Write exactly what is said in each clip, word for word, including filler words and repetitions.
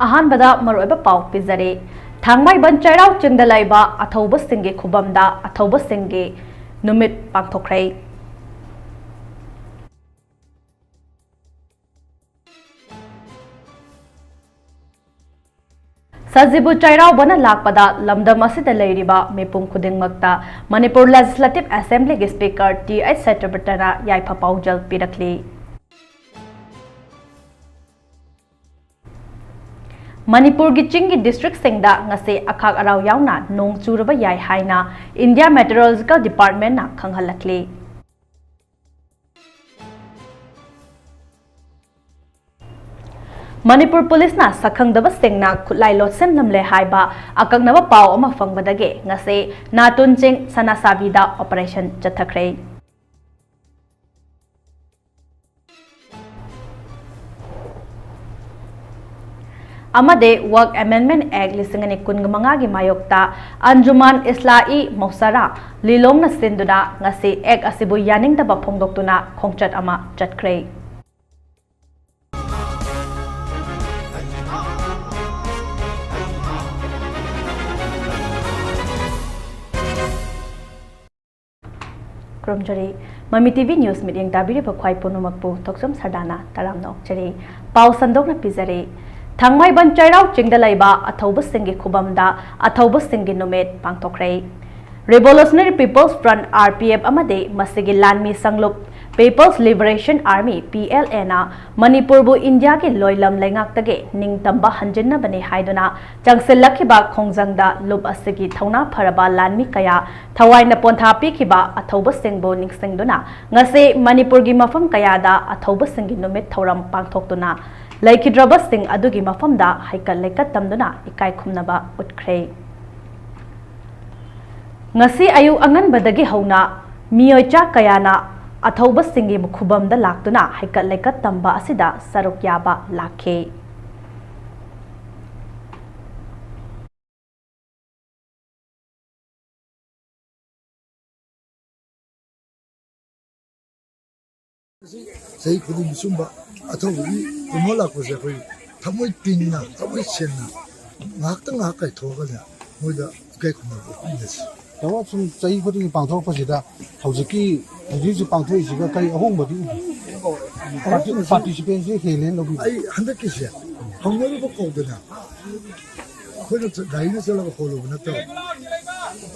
ꯑꯍꯥꯟꯕꯗ ꯃꯔꯨꯑꯣꯏꯕ ꯄꯥꯎ ꯄꯤꯖꯔꯤ꯫ ꯊꯥꯡꯃꯩꯕꯟ ꯆꯩꯔꯥꯎ ꯆꯤꯡꯗ ꯂꯩꯕ ꯑꯊꯧꯕꯁꯤꯡꯒꯤ ꯈꯨꯕꯝꯗ ꯑꯊꯧꯕꯁꯤꯡꯒꯤ ꯅꯨꯃꯤꯠ ꯄꯥꯡꯊꯣꯛꯈ꯭ꯔꯦ꯫ ꯁꯖꯤꯕꯨ ꯆꯩꯔꯥꯎꯕꯅ ꯂꯥꯛꯄꯗ ꯂꯝꯗꯝ ꯑꯁꯤꯗ ꯂꯩꯔꯤꯕ ꯃꯤꯄꯨꯝ ꯈꯨꯗꯤꯡꯃꯛꯇ ꯃꯅꯤꯄꯨꯔ Legislative Assemblyꯒꯤ Speaker ꯇꯤ ꯑꯩꯆ ꯁꯇ꯭ꯌꯕ꯭ꯔꯇꯅ ꯌꯥꯏꯐ ꯄꯥꯎꯖꯦꯜ ꯄꯤꯔꯛꯂꯤ꯫ ꯃꯅꯤꯄꯨꯔꯒꯤ ꯆꯤꯡꯒꯤ districtꯁꯤꯡꯗ ꯉꯁꯤ ꯑꯈꯥꯛ ꯑꯔꯥꯎ ꯌꯥꯎꯅ ꯅꯣꯡ ꯆꯨꯔꯕ ꯌꯥꯏ ꯍꯥꯏꯅ India Meteorological Departmentꯅ ꯈꯪꯍꯜꯂꯛꯂꯤ꯫ ꯃꯅꯤꯄꯨꯔ ꯄꯨꯂꯤꯁꯅ ꯁꯛꯈꯪꯗꯕꯁꯤꯡꯅ ꯈꯨꯠꯂꯥꯏ ꯂꯣꯠꯁꯤꯟꯂꯝꯂꯦ ꯍꯥꯏꯕ ꯑꯀꯛꯅꯕ ꯄꯥꯎ ꯑꯃ ꯐꯪꯕꯗꯒꯤ ꯉꯁꯤ ꯅꯥꯇꯨꯟ ꯆꯤꯡ ꯁꯅꯥꯁꯥꯕꯤꯗ operation ꯆꯠꯊꯈ꯭ꯔꯦ꯫ ꯑꯃꯗꯤ Waqf Amendment Act ꯂꯤꯁꯤꯡ ꯑꯅꯤ ꯀꯨꯟꯃꯉꯥꯒꯤ ꯃꯥꯌꯣꯛꯇ ꯑꯟꯖꯨꯃꯥꯟ ꯏꯁꯂꯥ-ꯏ ꯃꯧꯁꯥꯔꯥ ꯂꯤꯂꯣꯡꯅ ꯁꯤꯟꯗꯨꯅ ꯉꯁꯤ Act ꯑꯁꯤꯕꯨ ꯌꯥꯅꯤꯡꯗꯕ ꯐꯣꯡꯗꯣꯛꯇꯨꯅ ꯈꯣꯡꯆꯠ ꯑꯃ ꯆꯠꯈ꯭ꯔꯦ꯫ ꯈꯨꯔꯨꯝꯖꯔꯤ꯫ ꯃꯃꯤ ꯇꯤ ꯚꯤ News ꯃꯤꯠꯌꯦꯡ ꯇꯥꯕꯤꯔꯤꯕ ꯈ꯭ꯋꯥꯏ ꯄꯨꯝꯅꯃꯛꯄꯨ ꯊꯣꯛꯆꯣꯝ ꯁꯔꯗꯥꯅ ꯇꯔꯥꯝꯅ ꯑꯣꯛꯆꯔꯤ꯫ ꯄꯥꯎ ꯁꯟꯗꯣꯛꯅ ꯄꯤꯖꯔꯤ꯫ ꯊꯥꯡꯃꯩꯕꯟ ꯆꯩꯔꯥꯎ ꯆꯤꯡꯗ ꯂꯩꯕ ꯑꯊꯧꯕꯁꯤꯡꯒꯤ ꯈꯨꯕꯝꯗ ꯑꯊꯧꯕꯁꯤꯡꯒꯤ ꯅꯨꯃꯤꯠ ꯄꯥꯡꯊꯣꯛꯈ꯭ꯔꯦ꯫ Revolutionary People's Front, R P F, ꯑꯃꯗꯤ ꯃꯁꯤꯒꯤ ꯂꯥꯟꯃꯤ ꯁꯪꯂꯨꯞ People's Liberation Army, P L Aꯅ ꯃꯅꯤꯄꯨꯔꯕꯨ ꯏꯟꯗꯤꯌꯥꯒꯤ ꯂꯣꯏꯂꯝ ꯂꯩꯉꯥꯛꯇꯒꯤ ꯅꯤꯡꯇꯝꯕ ꯍꯟꯖꯤꯟꯅꯕꯅꯤ ꯍꯥꯏꯗꯨꯅ ꯆꯪꯁꯤꯜꯂꯛꯈꯤꯕ ꯈꯣꯡꯖꯪꯗ ꯂꯨꯞ ꯑꯁꯤꯒꯤ ꯊꯧꯅꯥ ꯐꯔꯕ ꯂꯥꯟꯃꯤ ꯀꯌꯥ ꯊꯋꯥꯏꯅ ꯄꯣꯟꯊꯥ ꯄꯤꯈꯤꯕ ꯑꯊꯧꯕꯁꯤꯡꯕꯨ ꯅꯤꯡꯁꯤꯡꯗꯨꯅ ꯉꯁꯤ ꯃꯅꯤꯄꯨꯔꯒꯤ ꯃꯐꯝ ꯀꯌꯥꯗ ꯑꯊꯧꯕꯁꯤꯡꯒꯤ ꯅꯨꯃꯤꯠ ꯊꯧꯔꯝ ꯄꯥꯡꯊꯣꯛꯇꯨꯅ ꯂꯩꯈꯤꯗ꯭ꯔꯕꯁꯤꯡ ꯑꯗꯨꯒꯤ ꯃꯐꯝꯗ ꯍꯩꯀꯠ ꯂꯩꯀꯠ ꯇꯝꯗꯨꯅ ꯏꯀꯥꯏ ꯈꯨꯝꯅꯕ ꯎꯠꯈ꯭ꯔꯦ꯫ ꯉꯁꯤ ꯑꯌꯨꯛ ꯑꯉꯟꯕꯗꯒꯤ ꯍꯧꯅ ꯃꯤꯑꯣꯏ ꯆꯥ ꯀꯌꯥꯅ ꯑꯊꯧꯕꯁꯤꯡꯒꯤ ꯈꯨꯕꯝꯗ ꯂꯥꯛꯇꯨꯅ ꯍꯩꯀꯠ ꯂꯩꯀꯠ ꯇꯝꯕ ꯑꯁꯤꯗ ꯁꯔꯨꯛ ꯌꯥꯕ ꯂꯥꯛꯈꯤ꯫ ꯆꯍꯤ ꯈꯨꯗꯤꯡꯒꯤ ꯁꯨꯝꯕ ꯑꯊꯧꯕꯒꯤ ꯀꯨꯝꯍꯣꯜ ꯂꯥꯛꯄꯁꯦ ꯑꯩꯈꯣꯏ ꯊꯃꯣꯏ ꯇꯤꯡꯅ, ꯊꯃꯣꯏ ꯁꯦꯡꯅ, ꯉꯥꯏꯍꯥꯛꯇꯪ ꯉꯥꯏꯍꯥꯛ ꯀꯥꯏꯊꯣꯛꯑꯒꯅꯦ, ꯃꯣꯏꯗ ꯏꯀꯥꯏ ꯈꯨꯝꯅꯕ ꯎꯠꯃꯤꯟꯅꯁꯤ꯫ ꯇꯥꯃꯣ, ꯁꯨꯝ ꯆꯍꯤ ꯈꯨꯗꯤꯡꯒꯤ ꯄꯥꯡꯊꯣꯔꯛꯄꯁꯤꯗ ꯍꯧꯖꯤꯛꯀꯤ, ꯍꯧꯖꯤꯛ ꯍꯧꯖꯤꯛ ꯄꯥꯡꯊꯣꯛꯏꯁꯤꯒ ꯀꯔꯤ ꯑꯍꯣꯡꯕꯗꯤ ꯎꯕꯤ? ꯄꯥꯔꯇꯤ-, ꯑꯍꯣꯡꯕꯁꯤ ꯄꯥꯔꯇꯤꯁꯤꯄꯦꯟꯁꯤ ꯍꯦꯜꯂꯦꯅ ꯂꯧꯕꯤꯕ? ꯑꯩ ꯍꯟꯗꯛꯀꯤꯁꯦ ꯍꯧꯅꯔꯨꯕ ꯀꯧꯗꯅ, ꯑꯩꯈꯣꯏꯅ ꯆ-, ꯒꯥꯔꯤꯅ ꯆꯠꯂꯒ ꯍꯣꯜꯂꯨꯕ ꯅꯠꯇꯕ,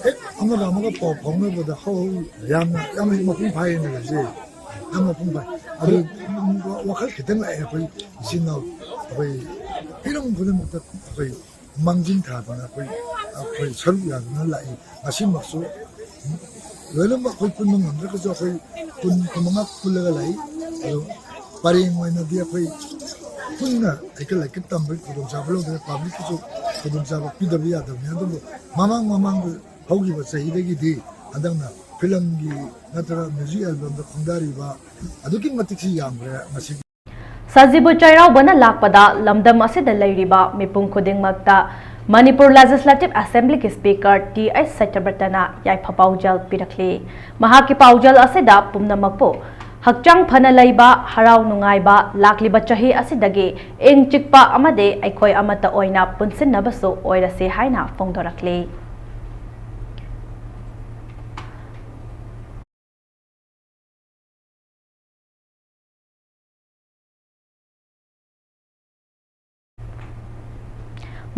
ꯍꯦꯛ ꯑꯃꯒ ꯑꯃꯒ ꯄꯥꯎ ꯐꯥꯎꯅꯕꯗ ꯍꯧ ꯍꯧ ꯌꯥꯝꯅ, ꯌꯥꯝꯅ ꯃꯄꯨꯡ ꯐꯥꯏꯌꯦꯅ ꯈꯟꯖꯩ꯫ ꯌꯥꯝ ꯃꯄꯨꯡ ꯐꯥꯏ꯫ ꯑꯗꯨ ꯋꯥꯈꯜ ꯈꯤꯇꯪ ꯂꯥꯛꯑꯦ ꯑꯩꯈꯣꯏ ꯏꯆꯤꯟ ꯏꯅꯥꯎ, ꯑꯩꯈꯣꯏ ꯍꯤꯔꯝ ꯈꯨꯗꯤꯡꯃꯛꯇ ꯑꯩꯈꯣꯏ ꯃꯥꯡꯖꯤꯟ ꯊꯥꯗꯨꯅ ꯑꯩꯈꯣꯏ, ꯑꯩꯈꯣꯏ ꯁꯔꯨꯛ ꯌꯥꯗꯨꯅ ꯂꯥꯛꯏ꯫ ꯉꯁꯤꯃꯛꯁꯨ ꯂꯣꯏꯅꯃꯛ ꯑꯩꯈꯣꯏ ꯄꯨꯟꯕ ꯉꯝꯗ꯭ꯔꯒꯁꯨ ꯑꯩꯈꯣꯏ ꯀꯨꯟ, ꯀꯨꯟꯃꯉꯥ ꯄꯨꯜꯂꯒ ꯂꯥꯛꯏ꯫ ꯑꯗꯣ ꯄꯔꯦꯡ ꯑꯣꯏꯅꯗꯤ ꯑꯩꯈꯣꯏ ꯄꯨꯟꯅ ꯍꯩꯀꯠ ꯂꯩꯀꯠ ꯇꯝꯕꯒꯤ ꯈꯨꯗꯣꯡꯆꯥꯕ ꯂꯧꯗꯅ ꯄꯕ꯭ꯂꯤꯛꯀꯤꯁꯨ ꯈꯨꯗꯣꯡꯆꯥꯕ ꯄꯤꯗꯕ ꯌꯥꯗꯕꯅꯤ꯫ ꯑꯗꯨꯕꯨ ꯃꯃꯥꯡ ꯃꯃꯥꯡꯗ ꯍꯧꯈꯤꯕ ꯆꯍꯤꯗꯒꯤꯗꯤ ꯍꯟꯗꯛꯅ ꯐꯤꯂꯝꯒꯤ ꯅꯠꯇ꯭ꯔꯒ ꯃ꯭ꯌꯨꯖꯤꯛ ꯑꯦꯜꯕꯝꯗ ꯈꯣꯡꯗꯥꯔꯤꯕ ꯑꯗꯨꯛꯀꯤ ꯃꯇꯤꯛ ꯁꯤ ꯌꯥꯝꯈ꯭ꯔꯦ꯫ ꯉꯁꯤꯒꯤ ꯁꯖꯤꯕꯨ ꯆꯩꯔꯥꯎꯕꯅ ꯂꯥꯛꯄꯗ ꯂꯝꯗꯝ ꯑꯁꯤꯗ ꯂꯩꯔꯤꯕ ꯃꯤꯄꯨꯝ ꯈꯨꯗꯤꯡꯃꯛꯇ ꯃꯅꯤꯄꯨꯔ ꯂꯦꯖꯤꯁꯂꯦꯇꯤꯚ ꯑꯦꯁꯦꯝꯕ꯭ꯂꯤꯒꯤ ꯁ꯭ꯄꯤꯀꯔ ꯇꯤ ꯑꯩꯆ ꯁꯇ꯭ꯌꯕ꯭ꯔꯇꯅ ꯌꯥꯏꯐ ꯄꯥꯎꯖꯦꯜ ꯄꯤꯔꯛꯂꯤ꯫ ꯃꯍꯥꯛꯀꯤ ꯄꯥꯎꯖꯦꯜ ꯑꯁꯤꯗ ꯄꯨꯝꯅꯃꯛꯄꯨ ꯍꯛꯆꯥꯡ ꯐꯅ ꯂꯩꯕ, ꯍꯔꯥꯎ ꯅꯨꯡꯉꯥꯏꯕ, ꯂꯥꯛꯂꯤꯕ ꯆꯍꯤ ꯑꯁꯤꯗꯒꯤ ꯏꯪ ꯆꯤꯛꯄ ꯑꯃꯗꯤ ꯑꯩꯈꯣꯏ ꯑꯃꯠꯇ ꯑꯣꯏꯅ ꯄꯨꯟꯁꯤꯟꯅꯕꯁꯨ ꯑꯣꯏꯔꯁꯤ ꯍꯥꯏꯅ ꯐꯣꯡꯗꯣꯔꯛꯂꯤ꯫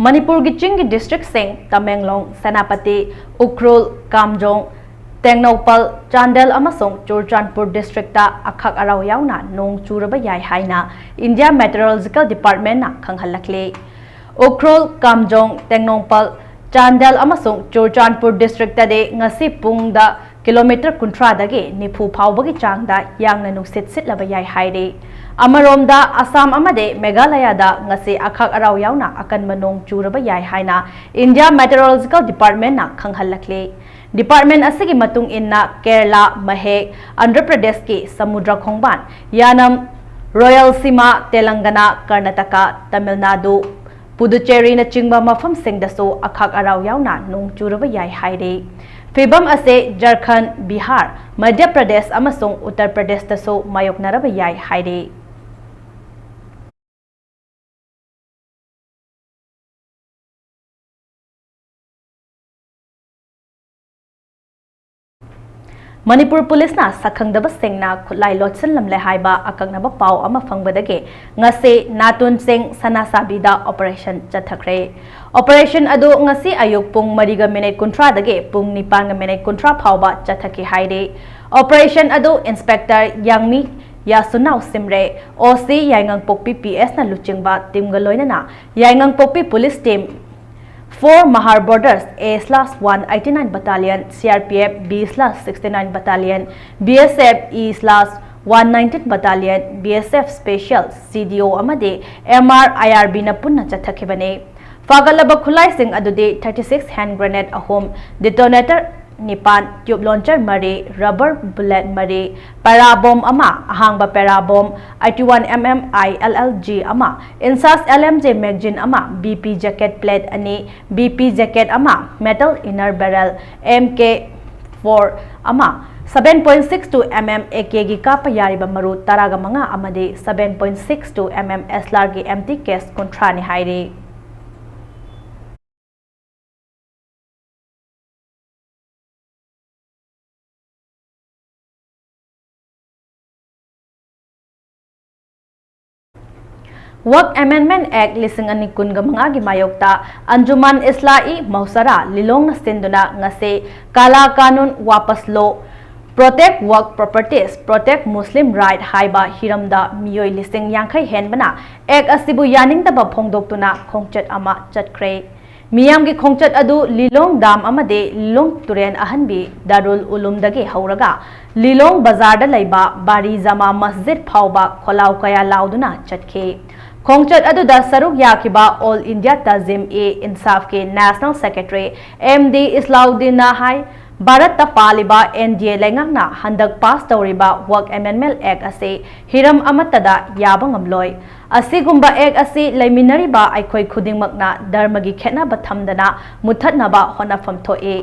ꯃꯅꯤꯄꯨꯔꯒꯤ ꯆꯤꯡꯒꯤ ꯗꯤꯁꯇ꯭ꯔꯤꯛꯁꯤꯡ ꯇꯃꯦꯡꯂꯣꯡ, ꯁꯦꯅꯥꯄꯇꯤ, ꯎꯈ꯭ꯔꯨꯜ, ꯀꯥꯝꯖꯣꯡ, ꯇꯦꯡꯅꯧꯄꯜ, ꯆꯥꯟꯗꯦꯜ ꯑꯃꯁꯨꯡ ꯆꯨꯔꯆꯥꯟꯄꯨꯔ ꯗꯤꯁꯇ꯭ꯔꯤꯛꯇ ꯑꯈꯛ ꯑꯔꯥꯎ ꯌꯥꯎꯅ ꯅꯣꯡ ꯆꯨꯔꯕ ꯌꯥꯏ ꯍꯥꯏꯅ ꯏꯟꯗꯤꯌꯥ ꯃꯦꯇꯤꯑꯣꯔꯣꯂꯣꯖꯤꯀꯦꯜ ꯗꯤꯄꯥꯔꯠꯃꯦꯟꯅ ꯈꯪꯍꯜꯂꯛꯂꯤ꯫ ꯎꯈ꯭ꯔꯨꯜ, ꯀꯥꯝꯖꯣꯡ, ꯇꯦꯡꯅꯧꯄꯜ, ꯆꯥꯟꯗꯦꯜ ꯑꯃꯁꯨꯡ ꯆꯨꯔꯆꯥꯟꯄꯨꯔ ꯗꯤꯁꯇ꯭ꯔꯤꯛꯇꯗꯤ ꯉꯁꯤ ꯄꯨꯡꯗ ꯀꯤꯂꯣꯃꯤꯇꯔ ꯀꯨꯟꯊ꯭ꯔꯥꯗꯒꯤ ꯅꯤꯐꯨ ꯐꯥꯎꯕꯒꯤ ꯆꯥꯡꯗ ꯌꯥꯡꯅ ꯅꯨꯡꯁꯤꯠ ꯁꯤꯠꯂꯕ ꯌꯥꯏ ꯍꯥꯏꯔꯤ꯫ ꯑꯃꯔꯣꯝꯗ, ꯑꯁꯥꯝ ꯑꯃꯗꯤ ꯃꯦꯘꯥꯂꯌꯥꯗ ꯉꯁꯤ ꯑꯈꯛ ꯑꯔꯥꯎ ꯌꯥꯎꯅ ꯑꯀꯟꯕ ꯅꯣꯡ ꯆꯨꯔꯕ ꯌꯥꯏ ꯍꯥꯏꯅ ꯏꯟꯗꯤꯌꯥ ꯃꯦꯇꯤꯑꯣꯔꯣꯂꯣꯖꯤꯀꯦꯜ ꯗꯤꯄꯥꯔꯠꯃꯦꯟꯅ ꯈꯪꯍꯜꯂꯛꯂꯤ꯫ ꯗꯤꯄꯥꯔꯠꯃꯦꯟ ꯑꯁꯤꯒꯤ ꯃꯇꯨꯡ ꯏꯟꯅ, ꯀꯦꯔꯂꯥ, ꯃꯍꯦꯛ, ꯑꯟꯙ꯭ꯔ ꯄ꯭ꯔꯗꯦꯁꯀꯤ ꯁꯃꯨꯗ꯭ꯔ ꯈꯣꯡꯕꯥꯟ, ꯌꯥꯅꯝ, ꯔꯣꯌꯜꯁꯤꯃꯥ, ꯇꯦꯂꯪꯒꯅꯥ, ꯀꯔꯅꯥꯇꯀꯥ, ꯇꯥꯃꯤꯜ ꯅꯥꯗꯨ, ꯄꯨꯗꯨꯆꯦꯔꯤꯅꯆꯤꯡꯕ ꯃꯐꯝꯁꯤꯡꯗꯁꯨ ꯑꯈꯛ ꯑꯔꯥꯎ ꯌꯥꯎꯅ ꯅꯣꯡ ꯆꯨꯔꯕ ꯌꯥꯏ ꯍꯥꯏꯔꯤ꯫ ꯐꯤꯚꯝ ꯑꯁꯤ ꯖꯔꯈꯟ, ꯕꯤꯍꯥꯔ, ꯃꯙ꯭ꯌ ꯄ꯭ꯔꯗꯦꯁ ꯑꯃꯁꯨꯡ ꯎꯠꯇꯔ ꯄ꯭ꯔꯗꯦꯁꯇꯁꯨ ꯃꯥꯌꯣꯛꯅꯔꯕ ꯌꯥꯏ ꯍꯥꯏꯔꯤ꯫ ꯃꯅꯤꯄꯨꯔ ꯄꯨꯂꯤꯁꯅ ꯁꯛꯈꯪꯗꯕꯁꯤꯡꯅ ꯈꯨꯠꯂꯥꯏ ꯂꯣꯠꯁꯤꯜꯂꯝꯂꯦ ꯍꯥꯏꯕ ꯑꯀꯛꯅꯕ ꯄꯥꯎ ꯑꯃ ꯐꯪꯕꯗꯒꯤ ꯉꯁꯤ ꯅꯥꯇꯣꯟ ꯆꯤꯡ ꯁꯅꯥꯁꯥꯕꯤꯗ operation ꯆꯠꯊꯈ꯭ꯔꯦ꯫ Operation ꯑꯗꯨ ꯉꯁꯤ ꯑꯌꯨꯛ ꯄꯨꯡ ꯃꯔꯤꯒ ꯃꯤꯅꯤꯠ ꯀꯨꯟꯊ꯭ꯔꯥꯗꯒꯤ ꯄꯨꯡ ꯅꯤꯄꯥꯟꯒ ꯃꯤꯅꯤꯠ ꯀꯨꯟꯊ꯭ꯔꯥ ꯐꯥꯎꯕ ꯆꯠꯊꯈꯤ ꯍꯥꯏꯔꯤ꯫ Operation ꯑꯗꯨ Inspector ꯌꯥꯡꯃꯤ ꯌꯥꯁꯨꯅꯥꯎ ꯁꯤꯝꯔꯦ, OC ꯌꯥꯏꯉꯪꯄꯣꯛꯄꯤ PSꯅ ꯂꯨꯆꯤꯡꯕ teamꯒ ꯂꯣꯏꯅꯅ ꯌꯥꯏꯉꯪꯄꯣꯛꯄꯤ police team, four Mahar Borders, A slash one eighty nine Battalion, CRPF, B slash sixty nine Battalion, BSF, E slash one nineteen Battalion, BSF Special, CDO ꯑꯃꯗꯤ MR IRBꯅ ꯄꯨꯟꯅ ꯆꯠꯊꯈꯤꯕꯅꯤ꯫ ꯐꯥꯒꯠꯂꯕ ꯈꯨꯠꯂꯥꯏꯁꯤꯡ ꯑꯗꯨꯗꯤ thirty six hand grenade ꯑꯍꯨꯝ, detonator ꯅꯤꯄꯥꯟ, tube launcher ꯃꯔꯤ, rubber bullet ꯃꯔꯤ, para bomb ꯑꯃ, ꯑꯍꯥꯡꯕ para bomb, eighty one MM ILLG ꯑꯃ, INSAS LMG magazine ꯑꯃ, BP jacket plate ꯑꯅꯤ, BP jacket ꯑꯃ, metal inner barrel, MK four ꯑꯃ, seven point six two MM AKꯒꯤ ꯀꯥꯞꯄ ꯌꯥꯔꯤꯕ ꯃꯔꯨ ꯇꯔꯥꯒ ꯃꯉꯥ ꯑꯃꯗꯤ seven point six two MM SLRꯒꯤ empty case ꯀꯨꯟꯊ꯭ꯔꯥꯅꯤ ꯍꯥꯏꯔꯤ꯫ Work Amendment Act ꯂꯤꯁꯤꯡ ꯑꯅꯤ ꯀꯨꯟꯒ ꯃꯉꯥꯒꯤ ꯃꯥꯌꯣꯛꯇ ꯑꯟꯖꯨꯃꯥꯟ ꯏꯁꯂꯥ-ꯏ ꯃꯧꯁꯥꯔꯥ ꯂꯤꯂꯣꯡꯅ ꯁꯤꯟꯗꯨꯅ ꯉꯁꯤ ꯀꯥꯂꯥ ꯀꯥꯅꯨꯟ ꯋꯥꯄꯁ ꯂꯣ, Protect Work Properties, Protect Muslim Right ꯍꯥꯏꯕ ꯍꯤꯔꯝꯗ ꯃꯤꯑꯣꯏ ꯂꯤꯁꯤꯡ ꯌꯥꯡꯈꯩ ꯍꯦꯟꯕꯅ Act ꯑꯁꯤꯕꯨ ꯌꯥꯅꯤꯡꯗꯕ ꯐꯣꯡꯗꯣꯛꯇꯨꯅ ꯈꯣꯡꯆꯠ ꯑꯃ ꯆꯠꯈ꯭ꯔꯦ꯫ ꯃꯤꯌꯥꯝꯒꯤ ꯈꯣꯡꯆꯠ ꯑꯗꯨ ꯂꯤꯂꯣꯡ ꯗꯥꯝ ꯑꯃꯗꯤ ꯂꯤꯂꯣꯡ ꯇꯨꯔꯦꯜ ꯑꯍꯟꯕꯤ ꯗꯥꯔꯨꯜ ꯎꯂꯨꯝꯗꯒꯤ ꯍꯧꯔꯒ ꯂꯤꯂꯣꯡ ꯕꯖꯥꯔꯗ ꯂꯩꯕ ꯕꯥꯔꯤ ꯖꯃꯥ ꯃꯁꯖꯤꯗ ꯐꯥꯎꯕ ꯈꯣꯜꯂꯥꯎ ꯀꯌꯥ ꯂꯥꯎꯗꯨꯅ ꯆꯠꯈꯤ꯫ ꯈꯣꯡꯆꯠ ꯑꯗꯨꯗ ꯁꯔꯨꯛ ꯌꯥꯈꯤꯕ All India Tanzim-e-Insaf ꯀꯤ National Secretary M D ꯏꯁꯂꯥꯎꯗꯤꯟꯅ ꯍꯥꯏ, ꯚꯥꯔꯠꯇ ꯄꯥꯜꯂꯤꯕ NDA ꯂꯩꯉꯥꯛꯅ ꯍꯟꯗꯛ pass ꯇꯧꯔꯤꯕ Work Amendment Act ꯑꯁꯤ ꯍꯤꯔꯝ ꯑꯃꯠꯇꯗ ꯌꯥꯕ ꯉꯝꯂꯣꯏ꯫ ꯑꯁꯤꯒꯨꯝꯕ Act ꯑꯁꯤ ꯂꯩꯃꯤꯟꯅꯔꯤꯕ ꯑꯩꯈꯣꯏ ꯈꯨꯗꯤꯡꯃꯛꯅ ꯙꯔꯃꯒꯤ ꯈꯦꯠꯅꯕ ꯊꯝꯗꯅ ꯃꯨꯠꯊꯠꯅꯕ ꯍꯣꯠꯅꯐꯝ ꯊꯣꯛꯏ꯫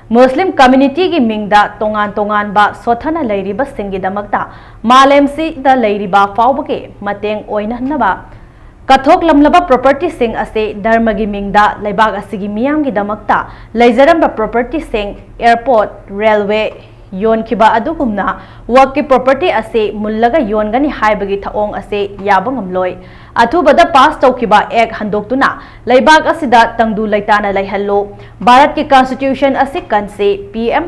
Muslim community ꯒꯤ ꯃꯤꯡꯗ ꯇꯣꯉꯥꯟ ꯇꯣꯉꯥꯟꯕ ꯁꯣꯠꯊꯅ ꯂꯩꯔꯤꯕꯁꯤꯡꯒꯤꯗꯃꯛꯇ ꯃꯥꯂꯦꯝꯁꯤꯗ ꯂꯩꯔꯤꯕ ꯐꯥꯎꯕꯒꯤ ꯃꯇꯦꯡ ꯑꯣꯏꯅꯅꯕ ꯀꯠꯊꯣꯛꯂꯝꯂꯕ property ꯁꯤꯡ ꯑꯁꯤ ꯙꯔꯃꯒꯤ ꯃꯤꯡꯗ ꯂꯩꯕꯥꯛ ꯑꯁꯤꯒꯤ ꯃꯤꯌꯥꯝꯒꯤꯗꯃꯛꯇ ꯂꯩꯖꯔꯝꯕ property ꯁꯤꯡ, airport, railway, ꯌꯣꯟꯈꯤꯕ ꯑꯗꯨꯒꯨꯝꯅ ꯋꯛꯀꯤ property ꯑꯁꯤ ꯃꯨꯜꯂꯒ ꯌꯣꯟꯒꯅꯤ ꯍꯥꯏꯕꯒꯤ ꯊꯧꯑꯣꯡ ꯑꯁꯤ ꯌꯥꯕ ꯉꯝꯂꯣꯏ꯫ ꯑꯊꯨꯕꯗ pass ꯇꯧꯈꯤꯕ act ꯍꯟꯗꯣꯛꯇꯨꯅ ꯂꯩꯕꯥꯛ ꯑꯁꯤꯗ ꯇꯪꯗꯨ ꯂꯩꯇꯥꯅ ꯂꯩꯍꯜꯂꯨ꯫ ꯚꯥꯔꯠꯀꯤ constitution ꯑꯁꯤ ꯀꯟꯁꯤ꯫ P M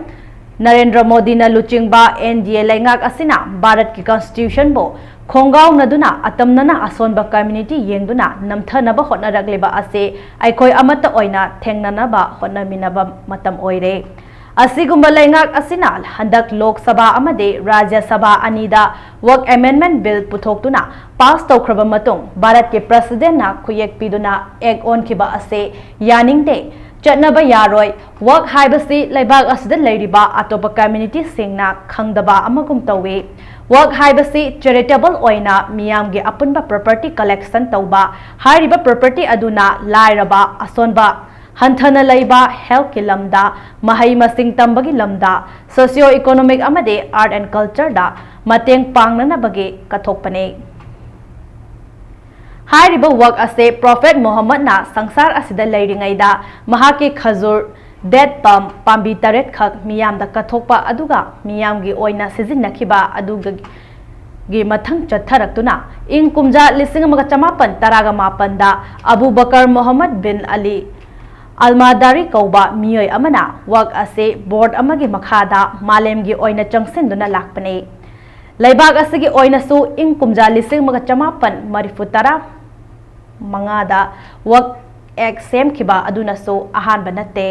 ꯅꯔꯦꯟꯗ꯭ꯔ ꯃꯣꯗꯤꯅ ꯂꯨꯆꯤꯡꯕ N D A ꯂꯩꯉꯥꯛ ꯑꯁꯤꯅ ꯚꯥꯔꯠꯀꯤ constitution ꯕꯨ ꯈꯣꯡꯒꯥꯎꯅꯗꯨꯅ ꯑꯇꯝꯅꯅ ꯑꯁꯣꯟꯕ community ꯌꯦꯡꯗꯨꯅ ꯅꯝꯊꯅꯕ ꯍꯣꯠꯅꯔꯛꯂꯤꯕ ꯑꯁꯤ ꯑꯩꯈꯣꯏ ꯑꯃꯠꯇ ꯑꯣꯏꯅ ꯊꯦꯡꯅꯅꯕ ꯍꯣꯠꯅꯃꯤꯟꯅꯕ ꯃꯇꯝ ꯑꯣꯏꯔꯦ꯫ ꯑꯁꯤꯒꯨꯝꯕ ꯂꯩꯉꯥꯛ ꯑꯁꯤꯅ ꯍꯟꯗꯛ ꯂꯣꯛ ꯁꯚꯥ ꯑꯃꯗꯤ ꯔꯥꯖ꯭ꯌ ꯁꯚꯥ ꯑꯅꯤꯗ Work Amendment Bill ꯄꯨꯊꯣꯛꯇꯨꯅ pass ꯇꯧꯈ꯭ꯔꯕ ꯃꯇꯨꯡ ꯚꯥꯔꯠꯀꯤ President ꯅ ꯈꯨꯌꯦꯛ ꯄꯤꯗꯨꯅ act ꯑꯣꯟꯈꯤꯕ ꯑꯁꯤ ꯌꯥꯅꯤꯡꯗꯦ, ꯆꯠꯅꯕ ꯌꯥꯔꯣꯏ꯫ Work ꯍꯥꯏꯕꯁꯤ ꯂꯩꯕꯥꯛ ꯑꯁꯤꯗ ꯂꯩꯔꯤꯕ ꯑꯇꯣꯞꯄ community ꯁꯤꯡꯅ ꯈꯪꯗꯕ ꯑꯃꯒꯨꯝ ꯇꯧꯏ꯫ Work ꯍꯥꯏꯕꯁꯤ charitable ꯑꯣꯏꯅ ꯃꯤꯌꯥꯝꯒꯤ ꯑꯄꯨꯟꯕ property collection ꯇꯧꯕ, ꯍꯥꯏꯔꯤꯕ property ꯑꯗꯨꯅ ꯂꯥꯏꯔꯕ, ꯑꯁꯣꯟꯕ, ꯍꯟꯊꯅ ꯂꯩꯕ, health ꯀꯤ ꯂꯝꯗ, ꯃꯍꯩ ꯃꯁꯤꯡ ꯇꯝꯕꯒꯤ ꯂꯝꯗ, socio economic ꯑꯃꯗꯤ art and culture ꯗ ꯃꯇꯦꯡ ꯄꯥꯡꯅꯅꯕꯒꯤ ꯀꯠꯊꯣꯛꯄꯅꯤ꯫ ꯍꯥꯏꯔꯤꯕ work ꯑꯁꯤ Prophet ꯃꯨꯍꯝꯃꯗꯅ ꯁꯪꯁꯥꯔ ꯑꯁꯤꯗ ꯂꯩꯔꯤꯉꯩꯗ ꯃꯍꯥꯛꯀꯤ ꯈꯖꯨꯔ, date palm, ꯄꯥꯝꯕꯤ ꯇꯔꯦꯠ ꯈꯛ ꯃꯤꯌꯥꯝꯗ ꯀꯠꯊꯣꯛꯄ ꯑꯗꯨꯒ ꯃꯤꯌꯥꯝꯒꯤ ꯑꯣꯏꯅ ꯁꯤꯖꯤꯟꯅꯈꯤꯕ ꯑꯗꯨꯒꯤ ꯃꯊꯪ ꯆꯠꯊꯔꯛꯇꯨꯅ ꯏꯪ ꯀꯨꯝꯖꯥ ꯂꯤꯁꯤꯡ ꯑꯃꯒ ꯆꯃꯥꯄꯟ ꯇꯔꯥꯒ ꯃꯥꯄꯟꯗ ꯑꯕꯨ ꯕꯀꯔ ꯃꯨꯍꯝꯃꯗ ꯕꯤꯟ ꯑꯂꯤ ꯑꯜꯃꯥꯗꯥꯔꯤ ꯀꯧꯕ ꯃꯤꯑꯣꯏ ꯑꯃꯅ work ꯑꯁꯤ board ꯑꯃꯒꯤ ꯃꯈꯥꯗ ꯃꯥꯂꯦꯝꯒꯤ ꯑꯣꯏꯅ ꯆꯪꯁꯤꯟꯗꯨꯅ ꯂꯥꯛꯄꯅꯤ꯫ ꯂꯩꯕꯥꯛ ꯑꯁꯤꯒꯤ ꯑꯣꯏꯅꯁꯨ ꯏꯪ ꯀꯨꯝꯖꯥ ꯂꯤꯁꯤꯡ ꯑꯃꯒ ꯆꯃꯥꯄꯟ ꯃꯔꯤꯐꯨ ꯇꯔꯥ ꯃꯉꯥꯗ Work Act ꯁꯦꯝꯈꯤꯕ ꯑꯗꯨꯅꯁꯨ ꯑꯍꯥꯟꯕ ꯅꯠꯇꯦ꯫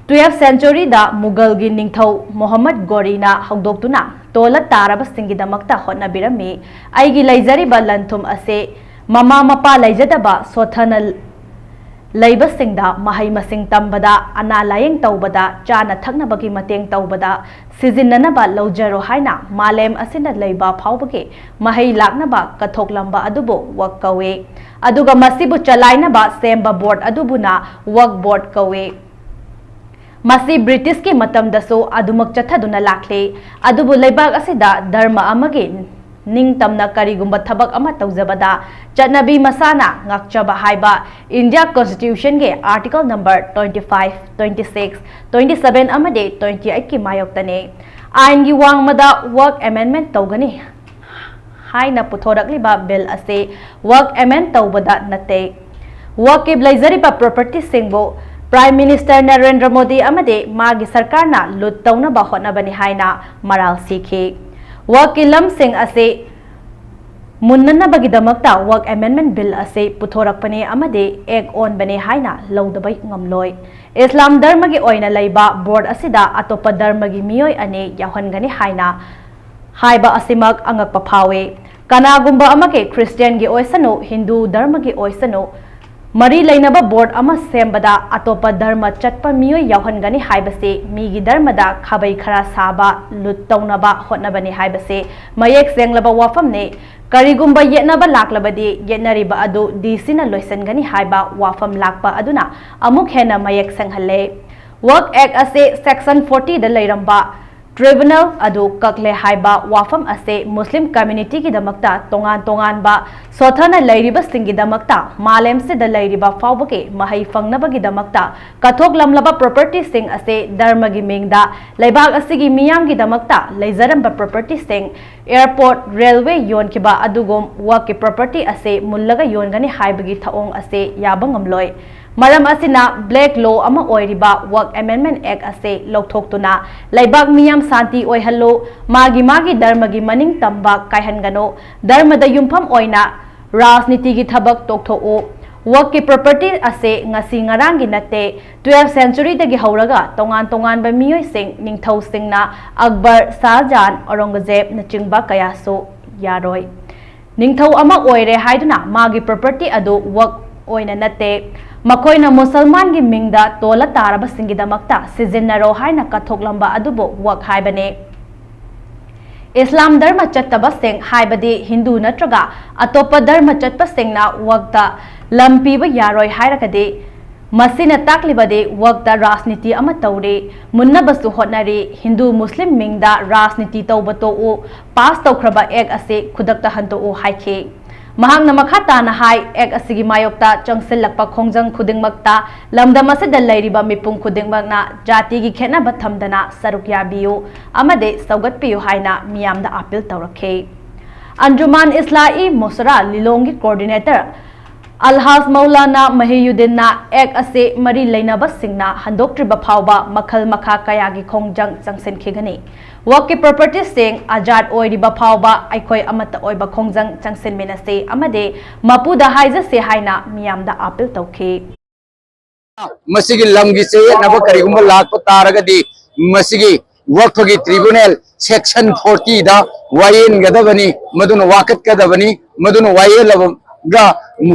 Twelfth century ꯗ ꯃꯨꯒꯜꯒꯤ ꯅꯤꯡꯊꯧ ꯃꯨꯍꯝꯃꯗ ꯒꯣꯔꯤꯅ ꯍꯧꯗꯣꯛꯇꯨꯅ ꯇꯣꯜꯂ ꯇꯥꯔꯕꯁꯤꯡꯒꯤꯗꯃꯛꯇ ꯍꯣꯠꯅꯕꯤꯔꯝꯃꯤ꯫ ꯑꯩꯒꯤ ꯂꯩꯖꯔꯤꯕ ꯂꯟ ꯊꯨꯝ ꯑꯁꯤ ꯃꯃꯥ ꯃꯄꯥ ꯂꯩꯖꯗꯕ ꯁꯣꯠꯊꯅ ꯂꯩꯕꯁꯤꯡꯗ ꯃꯍꯩ ꯃꯁꯤꯡ ꯇꯝꯕꯗ, ꯑꯅꯥ ꯂꯥꯌꯦꯡ ꯇꯧꯕꯗ, ꯆꯥꯅ ꯊꯛꯅꯕꯒꯤ ꯃꯇꯦꯡ ꯇꯧꯕꯗ ꯁꯤꯖꯤꯟꯅꯅꯕ ꯂꯧꯖꯔꯣ ꯍꯥꯏꯅ ꯃꯥꯂꯦꯝ ꯑꯁꯤꯅ ꯂꯩꯕ ꯐꯥꯎꯕꯒꯤ ꯃꯍꯩ ꯂꯥꯛꯅꯕ ꯀꯠꯊꯣꯛꯂꯝꯕ ꯑꯗꯨꯕꯨ work ꯀꯧꯏ꯫ ꯑꯗꯨꯒ ꯃꯁꯤꯕꯨ ꯆꯂꯥꯏꯅꯕ ꯁꯦꯝꯕ board ꯑꯗꯨꯕꯨꯅ Work Board ꯀꯧꯏ꯫ ꯃꯁꯤ British ꯀꯤ ꯃꯇꯝꯗꯁꯨ ꯑꯗꯨꯃꯛ ꯆꯠꯊꯗꯨꯅ ꯂꯥꯛꯂꯤ꯫ ꯑꯗꯨꯕꯨ ꯂꯩꯕꯥꯛ ꯑꯁꯤꯗ ꯙꯔꯃ ꯑꯃꯒꯤ ꯅꯤꯡꯇꯝꯅ ꯀꯔꯤꯒꯨꯝꯕ ꯊꯕꯛ ꯑꯃ ꯇꯧꯖꯕꯗ ꯆꯠꯅꯕꯤ ꯃꯁꯥꯅ ꯉꯥꯛꯆꯕ ꯍꯥꯏꯕ India Constitution ꯒꯤ Article number twenty five, twenty six, twenty seven ꯑꯃꯗꯤ twenty eight ꯀꯤ ꯃꯥꯌꯣꯛꯇꯅꯤ꯫ ꯑꯥꯏꯟꯒꯤ ꯋꯥꯡꯃꯗ Waqf amendment ꯇꯧꯒꯅꯤ ꯍꯥꯏꯅ ꯄꯨꯊꯣꯔꯛꯂꯤꯕ ꯕꯤꯜ ꯑꯁꯤ Waqf amend ꯇꯧꯕꯗ ꯅꯠꯇꯦ꯫ Waqf ꯀꯤ ꯂꯩꯖꯔꯤꯕ property ꯁꯤꯡꯕꯨ Prime Minister Narendra Modi ꯑꯃꯗꯤ ꯃꯥꯒꯤ ꯁꯔꯀꯥꯔꯅ ꯂꯨꯠ ꯇꯧꯅꯕ ꯍꯣꯠꯅꯕꯅꯤ ꯍꯥꯏꯅ ꯃꯔꯥꯜ ꯁꯤꯈꯤ꯫ Waqf ꯀꯤ ꯂꯝꯁꯤꯡ ꯑꯁꯤ ꯃꯨꯟꯅꯅꯕꯒꯤꯗꯃꯛꯇ Waqf amendment ꯕꯤꯜ ꯑꯁꯤ ꯄꯨꯊꯣꯔꯛꯄꯅꯤ ꯑꯃꯗꯤ ꯑꯦꯛ ꯑꯣꯟꯕꯅꯤ ꯍꯥꯏꯅ ꯂꯧꯗꯕ ꯉꯝꯂꯣꯏ꯫ ꯏꯁꯂꯥꯝ ꯙꯔꯃꯒꯤ ꯑꯣꯏꯅ ꯂꯩꯕ ꯕꯣꯔꯗ ꯑꯁꯤꯗ ꯑꯇꯣꯞꯄ ꯙꯔꯃꯒꯤ ꯃꯤꯑꯣꯏ ꯑꯅꯤ ꯌꯥꯎꯍꯟꯒꯅꯤ ꯍꯥꯏꯅ ꯍꯥꯏꯕ ꯑꯁꯤꯃꯛ ꯑꯉꯛꯄ ꯐꯥꯎꯏ꯫ ꯀꯅꯥꯒꯨꯝꯕ ꯑꯃꯒꯤ ꯈ꯭ꯔꯤꯁꯇꯤꯌꯥꯟꯒꯤ ꯑꯣꯏꯁꯅꯨ, ꯍꯤꯟꯗꯨ ꯙꯔꯃꯒꯤ ꯑꯣꯏꯁꯅꯨ, ꯃꯔꯤ ꯂꯩꯅꯕ ꯕꯣꯔꯗ ꯑꯃ ꯁꯦꯝꯕꯗ ꯑꯇꯣꯞꯄ ꯙꯔꯃ ꯆꯠꯄ ꯃꯤꯑꯣꯏ ꯌꯥꯎꯍꯟꯒꯅꯤ ꯍꯥꯏꯕꯁꯤ ꯃꯤꯒꯤ ꯙꯔꯃꯗ ꯈꯥꯕꯩ ꯈꯔ ꯁꯥꯕ, ꯂꯨꯠ ꯇꯧꯅꯕ ꯍꯣꯠꯅꯕꯅꯤ ꯍꯥꯏꯕꯁꯤ ꯃꯌꯦꯛ ꯁꯦꯡꯂꯕ ꯋꯥꯐꯝꯅꯤ꯫ ꯀꯔꯤꯒꯨꯝꯕ ꯌꯦꯠꯅꯕ ꯂꯥꯛꯂꯕꯗꯤ ꯌꯦꯠꯅꯔꯤꯕ ꯑꯗꯨ ꯗꯤ ꯁꯤꯅ ꯂꯣꯏꯁꯤꯟꯒꯅꯤ ꯍꯥꯏꯕ ꯋꯥꯐꯝ ꯂꯥꯛꯄ ꯑꯗꯨꯅ ꯑꯃꯨꯛ ꯍꯦꯟꯅ ꯃꯌꯦꯛ ꯁꯦꯡꯍꯜꯂꯦ꯫ Waqf Act ꯑꯁꯤ section forty ꯗ ꯂꯩꯔꯝꯕ tribunal ꯑꯗꯨ ꯀꯛꯂꯦ ꯍꯥꯏꯕ ꯋꯥꯐꯝ ꯑꯁꯤ ꯃꯨꯁꯂꯤꯝ community ꯒꯤꯗꯃꯛꯇ ꯇꯣꯉꯥꯟ ꯇꯣꯉꯥꯟꯕ ꯁꯣꯊꯅ ꯂꯩꯔꯤꯕꯁꯤꯡꯒꯤꯗꯃꯛꯇ ꯃꯥꯂꯦꯝꯁꯤꯗ ꯂꯩꯔꯤꯕ ꯐꯥꯎꯕꯒꯤ ꯃꯍꯩ ꯐꯪꯅꯕꯒꯤꯗꯃꯛꯇ ꯀꯠꯊꯣꯛꯂꯝꯂꯕ property ꯁꯤꯡ ꯑꯁꯤ ꯙꯔꯃꯒꯤ ꯃꯤꯡꯗ ꯂꯩꯕꯥꯛ ꯑꯁꯤꯒꯤ ꯃꯤꯌꯥꯝꯒꯤꯗꯃꯛꯇ ꯂꯩꯖꯔꯝꯕ property ꯁꯤꯡ, airport, railway ꯌꯣꯟꯈꯤꯕ ꯑꯗꯨꯒꯨꯝ Waqf ꯀꯤ property ꯑꯁꯤ ꯃꯨꯜꯂꯒ ꯌꯣꯟꯒꯅꯤ ꯍꯥꯏꯕꯒꯤ ꯊꯧꯑꯣꯡ ꯑꯁꯤ ꯌꯥꯕ ꯉꯝꯂꯣꯏ꯫ ꯃꯔꯝ ꯑꯁꯤꯅ black law ꯑꯃ ꯑꯣꯏꯔꯤꯕ Waqf Amendment Act ꯑꯁꯤ ꯂꯧꯊꯣꯛꯇꯨꯅ ꯂꯩꯕꯥꯛ ꯃꯤꯌꯥꯝ ꯁꯥꯟꯇꯤ ꯑꯣꯏꯍꯜꯂꯨ, ꯃꯥꯒꯤ ꯃꯥꯒꯤ ꯙꯔꯃꯒꯤ ꯃꯅꯤꯡ ꯇꯝꯕ ꯀꯥꯏꯍꯟꯒꯅꯨ, ꯙꯔꯃꯗ ꯌꯨꯝꯐꯝ ꯑꯣꯏꯅ ꯔꯥꯖꯅꯤꯇꯤꯒꯤ ꯊꯕꯛ ꯇꯣꯛꯊꯣꯛꯎ, Waqf ꯀꯤ property ꯑꯁꯤ ꯉꯁꯤ ꯉꯔꯥꯡꯒꯤ ꯅꯠꯇꯦ, twelfth century ꯗꯒꯤ ꯍꯧꯔꯒ ꯇꯣꯉꯥꯟ ꯇꯣꯉꯥꯟꯕ ꯃꯤꯑꯣꯏꯁꯤꯡ, ꯅꯤꯡꯊꯧꯁꯤꯡꯅ ꯑꯛꯕꯔ, ꯁꯥꯍꯖꯍꯥꯟ, ꯑꯧꯔꯪꯒꯖꯦꯕ ꯅꯆꯤꯡꯕ ꯀꯌꯥꯁꯨ ꯌꯥꯔꯣꯏ꯫ ꯅꯤꯡꯊꯧ ꯑꯃ ꯑꯣꯏꯔꯦ ꯍꯥꯏꯗꯨꯅ ꯃꯥꯒꯤ property ꯑꯗꯨ Waqf ꯑꯣꯏꯅ ꯅꯠꯇꯦ, ꯃꯈꯣꯏꯅ ꯃꯨꯁꯜꯃꯥꯟꯒꯤ ꯃꯤꯡꯗ ꯇꯣꯜꯂ ꯇꯥꯔꯕꯁꯤꯡꯒꯤꯗꯃꯛꯇ ꯁꯤꯖꯤꯟꯅꯔꯣ ꯍꯥꯏꯅ ꯀꯠꯊꯣꯛꯂꯝꯕ ꯑꯗꯨꯕꯨ Waqf ꯍꯥꯏꯕꯅꯤ꯫ ꯏꯁꯂꯥꯝ ꯙꯔꯃ ꯆꯠꯇꯕꯁꯤꯡ, ꯍꯥꯏꯕꯗꯤ ꯍꯤꯟꯗꯨ ꯅꯠꯇ꯭ꯔꯒ ꯑꯇꯣꯞꯄ ꯙꯔꯃ ꯆꯠꯄꯁꯤꯡꯅ Waqf ꯇ ꯂꯝ ꯄꯤꯕ ꯌꯥꯔꯣꯏ ꯍꯥꯏꯔꯒꯗꯤ, ꯃꯁꯤꯅ ꯇꯥꯛꯂꯤꯕꯗꯤ ꯋꯛꯇ ꯔꯥꯖꯅꯤꯇꯤ ꯑꯃ ꯇꯧꯔꯤ, ꯃꯨꯟꯅꯕꯁꯨ ꯍꯣꯠꯅꯔꯤ, ꯍꯤꯟꯗꯨ ꯃꯨꯁꯂꯤꯝ ꯃꯤꯡꯗ ꯔꯥꯖꯅꯤꯇꯤ ꯇꯧꯕ ꯇꯣꯛꯎ, ꯄꯥꯁ ꯇꯧꯈ꯭ꯔꯕ ꯑꯦꯛ ꯑꯁꯤ ꯈꯨꯗꯛꯇ ꯍꯟꯗꯣꯛꯎ ꯍꯥꯏꯈꯤ꯫ ꯃꯍꯥꯛꯅ ꯃꯈꯥ ꯇꯥꯅ ꯍꯥꯏ, ꯑꯦꯛ ꯑꯁꯤꯒꯤ ꯃꯥꯌꯣꯛꯇ ꯆꯪꯁꯤꯜꯂꯛꯄ ꯈꯣꯡꯖꯪ ꯈꯨꯗꯤꯡꯃꯛꯇ ꯂꯝꯗꯝ ꯑꯁꯤꯗ ꯂꯩꯔꯤꯕ ꯃꯤꯄꯨꯝ ꯈꯨꯗꯤꯡꯃꯛꯅ ꯖꯥꯇꯤꯒꯤ ꯈꯦꯠꯅꯕ ꯊꯝꯗꯅ ꯁꯔꯨꯛ ꯌꯥꯕꯤꯌꯨ ꯑꯃꯗꯤ ꯁꯧꯒꯠꯄꯤꯌꯨ ꯍꯥꯏꯅ ꯃꯤꯌꯥꯝꯗ ꯑꯥꯄꯤꯜ ꯇꯧꯔꯛꯈꯤ꯫ ꯑꯟꯖꯨꯃꯥꯟ ꯏꯁꯂꯥ-ꯏ ꯃꯣꯁꯔꯥ ꯂꯤꯂꯣꯡꯒꯤ ꯀꯣꯑꯣꯔꯗꯤꯅꯦꯇꯔ ꯑꯜꯍꯥꯖ ꯃꯧꯂꯥꯅꯥ ꯃꯍꯤꯌꯨꯗꯤꯟꯅ ꯑꯦꯛ ꯑꯁꯤ ꯃꯔꯤ ꯂꯩꯅꯕꯁꯤꯡꯅ ꯍꯟꯗꯣꯛꯇ꯭ꯔꯤꯕ ꯐꯥꯎꯕ ꯃꯈꯜ ꯃꯈꯥ ꯀꯌꯥꯒꯤ ꯈꯣꯡꯖꯪ ꯆꯪꯁꯤꯟꯈꯤꯒꯅꯤ꯫ ꯋꯛꯀꯤ ꯄ꯭ꯔꯣꯄꯔꯇꯤꯁꯤꯡ ꯑꯖꯥꯗ ꯑꯣꯏꯔꯤꯕ ꯐꯥꯎꯕ ꯑꯩꯈꯣꯏ ꯑꯃꯠꯇ ꯑꯣꯏꯕ ꯈꯣꯡꯖꯪ ꯆꯪꯁꯤꯟꯃꯤꯟꯅꯁꯤ ꯑꯃꯗꯤ ꯃꯄꯨꯗ ꯍꯥꯏꯖꯁꯤ ꯍꯥꯏꯅ ꯃꯤꯌꯥꯝꯗ ꯑꯥꯄꯤꯜ ꯇꯧꯈꯤ꯫ ꯃꯁꯤꯒꯤ ꯂꯝꯒꯤ ꯆꯌꯦꯠꯅꯕ ꯀꯔꯤꯒꯨꯝꯕ ꯂꯥꯛꯄ ꯇꯥꯔꯒꯗꯤ, ꯃꯁꯤꯒꯤ ꯋꯛꯐꯒꯤ ꯇ꯭ꯔꯤꯕꯨꯅꯦꯜ ꯁꯦꯛꯁꯟ ꯐꯣꯔꯇꯤꯗ ꯋꯥꯌꯦꯟꯒꯗꯕꯅꯤ, ꯃꯗꯨꯅ ꯋꯥꯀꯠꯀꯗꯕꯅꯤ, ꯃꯗꯨꯅ ꯋꯥꯌꯦꯜꯂꯒ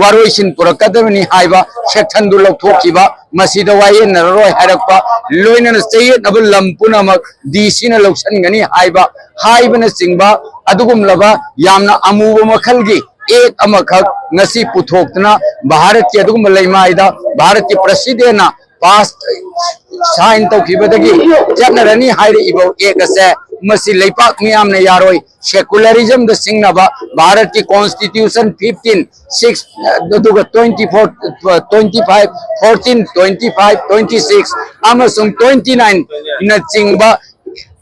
ꯋꯥꯔꯣꯏꯁꯤꯟ ꯄꯨꯔꯛꯀꯗꯕꯅꯤ ꯍꯥꯏꯕ ꯁꯦꯛꯁꯟꯗꯨ ꯂꯧꯊꯣꯛꯈꯤꯕ, ꯃꯁꯤꯗ ꯋꯥꯌꯦꯟꯅꯔꯔꯣꯏ ꯍꯥꯏꯔꯛꯄ, ꯂꯣꯏꯅꯅ ꯆꯌꯦꯠꯅꯕ ꯂꯝ ꯄꯨꯝꯅꯃꯛ ꯗꯤ ꯁꯤꯅ ꯂꯧꯁꯤꯟꯒꯅꯤ ꯍꯥꯏꯕ, ꯍꯥꯏꯕꯅꯆꯤꯡꯕ ꯑꯗꯨꯒꯨꯝꯂꯕ ꯌꯥꯝꯅ ꯑꯃꯨꯕ ꯃꯈꯜꯒꯤ ꯑꯦꯛ ꯑꯃꯈꯛ ꯉꯁꯤ ꯄꯨꯊꯣꯛꯇꯨꯅ ꯚꯥꯔꯠꯀꯤ ꯑꯗꯨꯒꯨꯝꯕ ꯂꯩꯃꯥꯏꯗ ꯚꯥꯔꯠꯀꯤ ꯄ꯭ꯔꯁꯤꯗꯦꯟꯅ ꯄꯥꯁ ꯁꯥꯏꯟ ꯇꯧꯈꯤꯕꯗꯒꯤ ꯆꯠꯅꯔꯅꯤ ꯍꯥꯏꯔꯛꯏꯕ ꯑꯦꯛ ꯑꯁꯦ, ꯃꯁꯤ ꯂꯩꯄꯥꯛ ꯃꯤꯌꯥꯝꯅ ꯌꯥꯔꯣꯏ꯫ ꯁꯦꯀꯨꯂꯔꯤꯖꯝꯗ ꯁꯤꯡꯅꯕ ꯚꯥꯔꯠꯀꯤ ꯀꯣꯟꯁꯇꯤꯇ꯭ꯌꯨꯁꯟ ꯐꯤꯐꯇꯤꯟ ꯁꯤꯛꯁ, ꯑꯗꯨꯒ twenty four, twenty five, fourteen, twenty five, twenty six ꯑꯃꯁꯨꯡ ꯇ꯭ꯋꯦꯟꯇꯤ ꯅꯥꯏꯟꯅꯆꯤꯡꯕ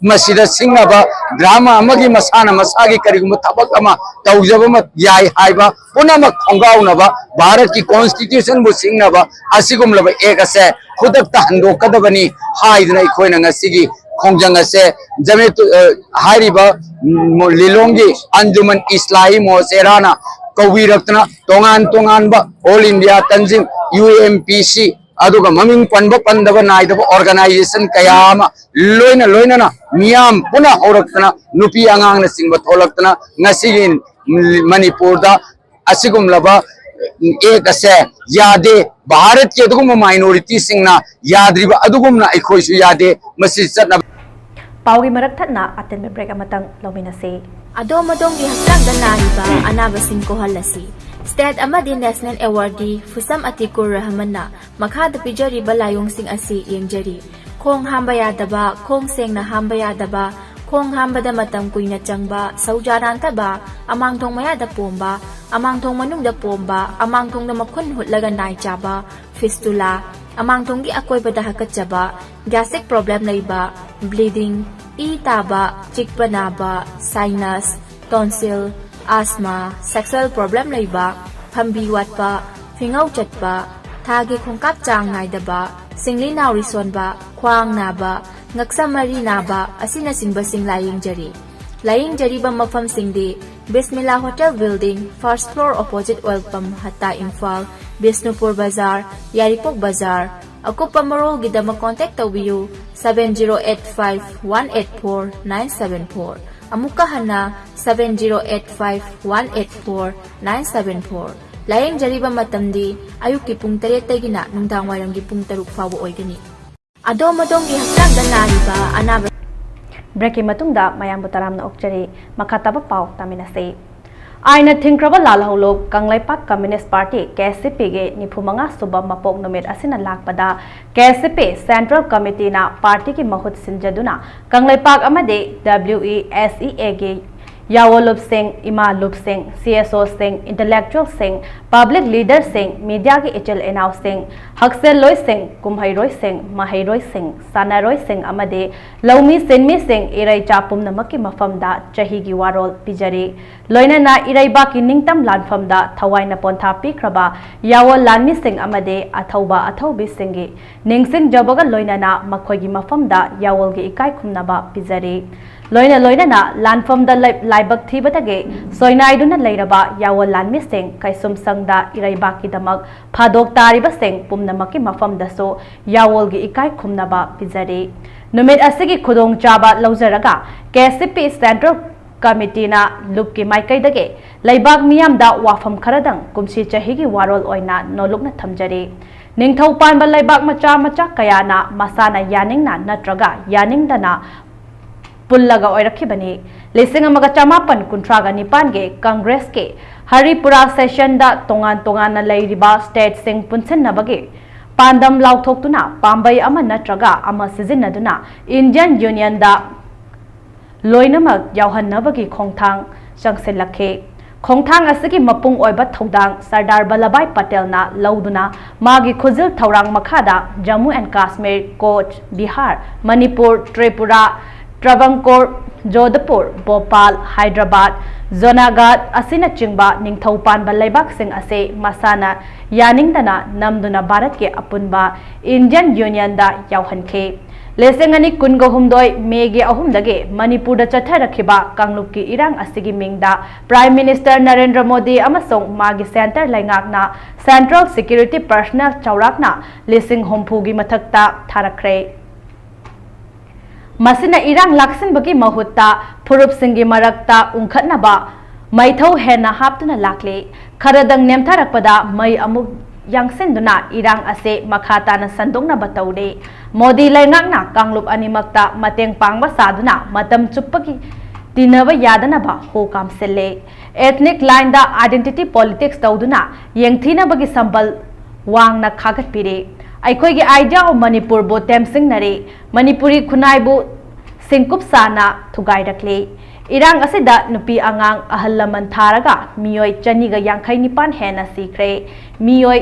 ꯃꯁꯤꯗ ꯁꯤꯡꯅꯕ ꯗ꯭ꯔꯥꯃꯥ ꯑꯃꯒꯤ ꯃꯁꯥꯅ ꯃꯁꯥꯒꯤ ꯀꯔꯤꯒꯨꯝꯕ ꯊꯕꯛ ꯑꯃ ꯇꯧꯖꯕ ꯑꯃ ꯌꯥꯏ ꯍꯥꯏꯕ ꯄꯨꯝꯅꯃꯛ ꯈꯣꯡꯒꯥꯎꯅꯕ, ꯚꯥꯔꯠꯀꯤ ꯀꯣꯟꯁꯇꯤꯇ꯭ꯌꯨꯁꯟꯕꯨ ꯁꯤꯡꯅꯕ ꯑꯁꯤꯒꯨꯝꯂꯕ ꯑꯦꯛ ꯑꯁꯦ ꯈꯨꯗꯛꯇ ꯍꯟꯗꯣꯛꯀꯗꯕꯅꯤ ꯍꯥꯏꯗꯨꯅ ꯑꯩꯈꯣꯏꯅ ꯉꯁꯤꯒꯤ ꯈꯣꯡꯖꯪ ꯑꯁꯦ ꯖꯃꯦꯇꯨ-, ꯑ, ꯍꯥꯏꯔꯤꯕ, ꯎꯝ, ꯂꯤꯂꯣꯡꯒꯤ ꯑꯟꯖꯨꯃꯟ ꯏꯁꯂꯥꯍꯤ ꯃꯣꯁꯦꯔꯥꯅ ꯀꯧꯕꯤꯔꯛꯇꯨꯅ ꯇꯣꯉꯥꯟ ꯇꯣꯉꯥꯟꯕ all India Tanzim, U M P C, ꯑꯗꯨꯒ ꯃꯃꯤꯡ ꯄꯟꯕ ꯄꯟꯗꯕ ꯅꯥꯏꯗꯕ ꯑꯣꯔꯒꯅꯥꯏꯖꯦꯁꯟ ꯀꯌꯥ ꯑꯃ ꯂꯣꯏꯅ ꯂꯣꯏꯅꯅ ꯃꯤꯌꯥꯝ ꯄꯨꯟꯅ ꯍꯧꯔꯛꯇꯅ ꯅꯨꯄꯤ ꯑꯉꯥꯡꯅꯆꯤꯡꯕ ꯊꯣꯛꯂꯛꯇꯅ ꯉꯁꯤꯒꯤ ꯃꯅꯤꯄꯨꯔꯗ ꯑꯁꯤꯒꯨꯝꯂꯕ ꯑꯦꯛ ꯑꯁꯦ ꯌꯥꯗꯦ, ꯚꯥꯔꯠꯀꯤ ꯑꯗꯨꯒꯨꯝꯕ ꯃꯥꯏꯅꯣꯔꯤꯇꯤꯁꯤꯡꯅ ꯌꯥꯗ꯭ꯔꯤꯕ ꯑꯗꯨꯒꯨꯝꯅ ꯑꯩꯈꯣꯏꯁꯨ ꯌꯥꯗꯦ, ꯃꯁꯤ ꯆꯠꯅꯕ꯫ ꯄꯥꯎꯒꯤ ꯃꯔꯛ ꯊꯠꯅ ꯑꯇꯦꯟꯕ ꯕ꯭ꯔꯦꯛ ꯑꯃꯇꯪ ꯂꯧꯃꯤꯟꯅꯁꯤ꯫ ꯑꯗꯣꯝ ꯑꯗꯣꯝꯒꯤ ꯍꯛꯆꯥꯡꯗ ꯅꯥꯔꯤꯕ ꯑꯅꯥꯕꯁꯤꯡ ꯀꯣꯛꯍꯜꯂꯁꯤ꯫ State ꯑꯃꯗꯤ National Awardꯗꯤ ꯐꯨꯁꯝ ꯑꯇꯤꯀꯨꯔ ꯔꯍꯃꯟꯅ ꯃꯈꯥꯗ ꯄꯤꯖꯔꯤꯕ ꯂꯥꯏꯑꯣꯡꯁꯤꯡ ꯑꯁꯤ ꯌꯦꯡꯖꯔꯤ: ꯈꯣꯡ ꯍꯥꯝꯕ ꯌꯥꯗꯕ, ꯈꯣꯡ ꯁꯦꯡꯅ ꯍꯥꯝꯕ ꯌꯥꯗꯕ, ꯈꯣꯡ ꯍꯥꯝꯕꯗ ꯃꯇꯝ ꯀꯨꯏꯅ ꯆꯪꯕ, ꯁꯧꯖꯥ ꯅꯥꯟꯊꯕ, ꯑꯃꯥꯡꯊꯣꯡ ꯃꯌꯥꯗ ꯄꯣꯝꯕ, ꯑꯃꯥꯡꯊꯣꯡ ꯃꯅꯨꯡꯗ ꯄꯣꯝꯕ, ꯑꯃꯥꯡꯊꯣꯡꯗ ꯃꯈꯨꯟ ꯍꯨꯠꯂꯒ ꯅꯥꯏ ꯆꯥꯕ, fistula, ꯑꯃꯥꯡꯊꯣꯡꯒꯤ ꯑꯀꯣꯏꯕꯗ ꯍꯥꯀꯠꯆꯕ, gastric problem ꯂꯩꯕ, bleeding, ꯏ ꯇꯥꯕ, ꯆꯤꯛꯄ ꯅꯥꯕ, sinus, tonsil, asthma, sexual problem ꯂꯩꯕ, ꯐꯝꯕꯤ ꯋꯥꯠꯄ, ꯐꯤꯉꯧ ꯆꯠꯄ, ꯊꯥꯒꯤ ꯈꯣꯡꯀꯥꯞ ꯆꯥꯡ ꯅꯥꯏꯗꯕ, ꯁꯤꯡꯂꯤ ꯅꯥꯎꯔꯤ ꯁꯣꯟꯕ, ꯈ꯭ꯋꯥꯡ ꯅꯥꯕ, ꯉꯛꯁꯝ ꯃꯔꯤ ꯅꯥꯕ ꯑꯁꯤꯅꯆꯤꯡꯕꯁꯤꯡ ꯂꯥꯌꯦꯡꯖꯔꯤ꯫ ꯂꯥꯌꯦꯡꯖꯔꯤꯕ ꯃꯐꯝꯁꯤꯡꯗꯤ: Bismillah hotel building, first floor, opposite oil pump, Hatta, Imphal, Bishnupur Bazar, Yairipok ꯕꯖꯥꯔ꯫ ꯑꯀꯨꯞꯄ ꯃꯔꯣꯜꯒꯤꯗꯃꯛ contact ꯇꯧꯕꯤꯌꯨ, seven zero eight five one eight four nine seven four꯫ ꯑꯃꯨꯛꯀ ꯍꯟꯅ, seven zero eight five one eight four nine seven four꯫ ꯂꯥꯌꯦꯡꯖꯔꯤꯕ ꯃꯇꯝꯗꯤ ꯑꯌꯨꯛꯀꯤ ꯄꯨꯡ ꯇꯔꯦꯠꯇꯒꯤꯅ ꯅꯨꯡꯗꯥꯡꯋꯥꯏꯔꯝꯒꯤ ꯄꯨꯡ ꯇꯔꯨꯛ ꯐꯥꯎꯕ ꯑꯣꯏꯒꯅꯤ꯫ ꯑꯗꯣꯝ ꯑꯗꯣꯝꯒꯤ ꯍꯛꯆꯥꯡꯗ ꯅꯥꯔꯤꯕ ꯑꯅꯥꯕ Breakꯀꯤ ꯃꯇꯨꯡꯗ ꯃꯌꯥꯝꯕꯨ ꯇꯔꯥꯝꯅ ꯑꯣꯛꯆꯔꯤ꯫ ꯃꯈꯥ ꯇꯥꯕ ꯄꯥꯎ ꯇꯥꯃꯤꯟꯅꯁꯤ꯫ ꯑꯥꯏꯟꯅ ꯊꯤꯡꯈ꯭ꯔꯕ ꯂꯥꯜꯍꯧꯂꯨꯞ ꯀꯪꯂꯩꯄꯥꯛ Communist Party, KCPꯒꯤ ꯅꯤꯐꯨ ꯃꯉꯥ ꯁꯨꯕ ꯃꯄꯣꯛ ꯅꯨꯃꯤꯠ ꯑꯁꯤꯅ ꯂꯥꯛꯄꯗ, KCP Central Committeeꯅ partyꯒꯤ ꯃꯍꯨꯠ ꯁꯤꯟꯖꯗꯨꯅ ꯀꯪꯂꯩꯄꯥꯛ ꯑꯃꯗꯤ WESEAꯒꯤ ꯌꯥꯑꯣꯂꯨꯞꯁꯤꯡ, ꯏꯃꯥꯂꯨꯞꯁꯤꯡ, CSOꯁꯤꯡ, intellectualꯁꯤꯡ, public leaderꯁꯤꯡ, mediaꯒꯤ ꯏꯆꯤꯜ ꯏꯅꯥꯎꯁꯤꯡ, ꯍꯛꯁꯦꯜꯂꯣꯏꯁꯤꯡ, ꯀꯨꯝꯍꯩꯔꯣꯏꯁꯤꯡ, ꯃꯍꯩꯔꯣꯏꯁꯤꯡ, ꯁꯥꯟꯅꯔꯣꯏꯁꯤꯡ ꯑꯃꯗꯤ ꯂꯧꯃꯤ ꯁꯤꯟꯃꯤꯁꯤꯡ, ꯏꯔꯩꯆꯥ ꯄꯨꯝꯅꯃꯛꯀꯤ ꯃꯐꯝꯗ ꯆꯍꯤꯒꯤ ꯋꯥꯔꯣꯜ ꯄꯤꯖꯔꯤ꯫ ꯂꯣꯏꯅꯅ ꯏꯔꯩꯕꯥꯛꯀꯤ ꯅꯤꯡꯇꯝ ꯂꯥꯟꯐꯝꯗ ꯊꯋꯥꯏꯅ ꯄꯣꯟꯊꯥ ꯄꯤꯈ꯭ꯔꯕ ꯌꯥꯑꯣꯜ ꯂꯥꯟꯃꯤꯁꯤꯡ ꯑꯃꯗꯤ ꯑꯊꯧꯕ ꯑꯊꯧꯕꯤꯁꯤꯡꯒꯤ ꯅꯤꯡꯁꯤꯡꯖꯕꯒ ꯂꯣꯏꯅꯅ ꯃꯈꯣꯏꯒꯤ ꯃꯐꯝꯗ ꯌꯥꯑꯣꯜꯒꯤ ꯏꯀꯥꯏ ꯈꯨꯝꯅꯕ ꯄꯤꯖꯔꯤ꯫ ꯂꯣꯏꯅ ꯂꯣꯏꯅꯅ ꯂꯥꯟꯐꯝꯗ ꯂꯩ-, ꯂꯥꯏꯕꯛ ꯊꯤꯕꯗꯒꯤ ꯁꯣꯏꯅꯥꯏꯗꯨꯅ ꯂꯩꯔꯕ ꯌꯥꯑꯣꯜ ꯂꯥꯟꯃꯤꯁꯤꯡ, ꯀꯩꯁꯨꯝꯁꯪꯗ ꯏꯔꯩꯕꯥꯛꯀꯤꯗꯃꯛ ꯐꯥꯗꯣꯛ ꯇꯥꯔꯤꯕꯁꯤꯡ ꯄꯨꯝꯅꯃꯛꯀꯤ ꯃꯐꯝꯗꯁꯨ ꯌꯥꯑꯣꯜꯒꯤ ꯏꯀꯥꯏ ꯈꯨꯝꯅꯕ ꯄꯤꯖꯔꯤ꯫ ꯅꯨꯃꯤꯠ ꯑꯁꯤꯒꯤ ꯈꯨꯗꯣꯡꯆꯥꯕ ꯂꯧꯖꯔꯒ KCP Central Committeeꯅ ꯂꯨꯞꯀꯤ ꯃꯥꯏꯀꯩꯗꯒꯤ ꯂꯩꯕꯥꯛ ꯃꯤꯌꯥꯝꯗ ꯋꯥꯐꯝ ꯈꯔꯗꯪ ꯀꯨꯝꯁꯤ ꯆꯍꯤꯒꯤ ꯋꯥꯔꯣꯜ ꯑꯣꯏꯅ ꯅꯣꯂꯨꯛꯅ ꯊꯝꯖꯔꯤ꯫ ꯅꯤꯡꯊꯧ ꯄꯥꯟꯕ ꯂꯩꯕꯥꯛ ꯃꯆꯥ ꯃꯆꯥ ꯀꯌꯥꯅ ꯃꯁꯥꯅ ꯌꯥꯅꯤꯡꯅ ꯅꯠꯇ꯭ꯔꯒ ꯌꯥꯅꯤꯡꯗꯅ ꯄꯨꯜꯂꯒ ꯑꯣꯏꯔꯛꯈꯤꯕꯅꯤ꯫ ꯂꯤꯁꯤꯡ ꯑꯃꯒ ꯆꯃꯥꯄꯟ ꯀꯨꯟꯊ꯭ꯔꯥꯒ ꯅꯤꯄꯥꯟꯒꯤ ꯀꯪꯒ꯭ꯔꯦꯁꯀꯤ ꯍꯔꯤꯄꯨꯔꯥ ꯁꯦꯁꯟꯗ ꯇꯣꯉꯥꯟ ꯇꯣꯉꯥꯟꯅ ꯂꯩꯔꯤꯕ ꯁ꯭ꯇꯦꯠꯁꯤꯡ ꯄꯨꯟꯁꯤꯟꯅꯕꯒꯤ ꯄꯥꯟꯗꯝ ꯂꯥꯎꯊꯣꯛꯇꯨꯅ ꯄꯥꯝꯕꯩ ꯑꯃ ꯅꯠꯇ꯭ꯔꯒ ꯑꯃ ꯁꯤꯖꯤꯟꯅꯗꯨꯅ ꯏꯟꯗꯤꯌꯟ ꯌꯨꯅꯤꯌꯟꯗ ꯂꯣꯏꯅꯃꯛ ꯌꯥꯎꯍꯟꯅꯕꯒꯤ ꯈꯣꯡꯊꯥꯡ ꯆꯪꯁꯤꯜꯂꯛꯈꯤ꯫ ꯈꯣꯡꯊꯥꯡ ꯑꯁꯤꯒꯤ ꯃꯄꯨꯡ ꯑꯣꯏꯕ ꯊꯧꯗꯥꯡ ꯁꯔꯗꯥꯔ ꯚꯜꯂꯚꯚꯥꯏ ꯄꯇꯦꯜꯅ ꯂꯧꯗꯨꯅ ꯃꯥꯒꯤ ꯈꯨꯖꯤꯜ ꯊꯧꯔꯥꯡ ꯃꯈꯥꯗ ꯖꯝꯃꯨ ꯑꯦꯟ ꯀꯥꯁꯃꯤꯔ, ꯀꯣꯆ ꯕꯤꯍꯥꯔ, ꯃꯅꯤꯄꯨꯔ, ꯇ꯭ꯔꯤꯄꯨꯔꯥ, ꯇ꯭ꯔꯥꯚꯟꯀꯣꯔ, ꯖꯣꯙꯄꯨꯔ, ꯚꯣꯄꯥꯜ, ꯍꯥꯏꯗ꯭ꯔꯕꯥꯗ, ꯖꯣꯅꯥꯒꯥꯗ ꯑꯁꯤꯅꯆꯤꯡꯕ ꯅꯤꯡꯊꯧ ꯄꯥꯟꯕ ꯂꯩꯕꯥꯛꯁꯤꯡ ꯑꯁꯤ ꯃꯁꯥꯅ ꯌꯥꯅꯤꯡꯗꯅ ꯅꯝꯗꯨꯅ ꯚꯥꯔꯠꯀꯤ ꯑꯄꯨꯟꯕ ꯏꯟꯗꯤꯌꯟ ꯌꯨꯅꯤꯌꯟꯗ ꯌꯥꯎꯍꯟꯈꯤ꯫ ꯂꯤꯁꯤꯡ ꯑꯅꯤ ꯀꯨꯟꯒ ꯍꯨꯝꯗꯣꯏ ꯃꯦꯒꯤ ꯑꯍꯨꯝꯗꯒꯤ ꯃꯅꯤꯄꯨꯔꯗ ꯆꯠꯊꯔꯛꯈꯤꯕ ꯀꯥꯡꯂꯨꯞꯀꯤ ꯏꯔꯥꯡ ꯑꯁꯤꯒꯤ ꯃꯤꯡꯗ ꯄ꯭ꯔꯥꯏꯝ ꯃꯤꯅꯤꯁꯇꯔ ꯅꯔꯦꯟꯗ꯭ꯔ ꯃꯣꯗꯤ ꯑꯃꯁꯨꯡ ꯃꯥꯒꯤ ꯁꯦꯟꯇꯔ ꯂꯩꯉꯥꯛꯅ ꯁꯦꯟꯇ꯭ꯔꯦꯜ ꯁꯦꯀ꯭ꯌꯨꯔꯤꯇꯤ ꯄꯔꯁꯅꯦꯜ ꯆꯥꯎꯔꯥꯛꯅ ꯂꯤꯁꯤꯡ ꯍꯨꯝꯐꯨꯒꯤ ꯃꯊꯛꯇ ꯊꯥꯔꯛꯈ꯭ꯔꯦ꯫ ꯃꯁꯤꯅ ꯏꯔꯥꯡ ꯂꯥꯛꯁꯤꯟꯕꯒꯤ ꯃꯍꯨꯠꯇ ꯐꯨꯔꯨꯞꯁꯤꯡꯒꯤ ꯃꯔꯛꯇ ꯎꯪꯈꯠꯅꯕ ꯃꯩꯊꯧ ꯍꯦꯟꯅ ꯍꯥꯞꯇꯨꯅ ꯂꯥꯛꯂꯤ꯫ ꯈꯔꯗꯪ ꯅꯦꯝꯊꯔꯛꯄꯗ ꯃꯩ ꯑꯃꯨꯛ ꯌꯥꯡꯁꯤꯟꯗꯨꯅ ꯏꯔꯥꯡ ꯑꯁꯤ ꯃꯈꯥ ꯇꯥꯅ ꯁꯟꯗꯣꯛꯅꯕ ꯇꯧꯔꯤ꯫ ꯃꯣꯗꯤ ꯂꯩꯉꯥꯛꯅ ꯀꯥꯡꯂꯨꯞ ꯑꯅꯤꯃꯛꯇ ꯃꯇꯦꯡ ꯄꯥꯡꯕ ꯁꯥꯗꯨꯅ ꯃꯇꯝ ꯆꯨꯞꯄꯒꯤ ꯇꯤꯟꯅꯕ ꯌꯥꯗꯅꯕ ꯍꯣ ꯀꯥꯝꯁꯤꯜꯂꯤ꯫ ꯑꯦꯊꯅꯤꯛ ꯂꯥꯏꯟꯗ ꯑꯥꯏꯗꯦꯟꯇꯤꯇꯤ ꯄꯣꯂꯤꯇꯤꯛꯁ ꯇꯧꯗꯨꯅ ꯌꯦꯡꯊꯤꯅꯕꯒꯤ ꯁꯝꯕꯜ ꯋꯥꯡꯅ ꯈꯥꯒꯠꯄꯤꯔꯤ꯫ ꯑꯩꯈꯣꯏꯒꯤ idea of ꯃꯅꯤꯄꯨꯔꯕꯨ ꯇꯦꯝꯁꯤꯡꯅꯔꯤ꯫ ꯃꯅꯤꯄꯨꯔꯤ ꯈꯨꯟꯅꯥꯏꯕꯨ ꯁꯤꯡꯀꯨꯞ ꯁꯥꯅ ꯊꯨꯒꯥꯏꯔꯛꯂꯤ꯫ ꯏꯔꯥꯡ ꯑꯁꯤꯗ ꯅꯨꯄꯤ ꯑꯉꯥꯡ ꯑꯍꯜ ꯂꯃꯟ ꯊꯥꯔꯒ ꯃꯤꯑꯣꯏ ꯆꯅꯤꯒ ꯌꯥꯡꯈꯩ ꯅꯤꯄꯥꯟ ꯍꯦꯟꯅ ꯁꯤꯈ꯭ꯔꯦ꯫ ꯃꯤꯑꯣꯏ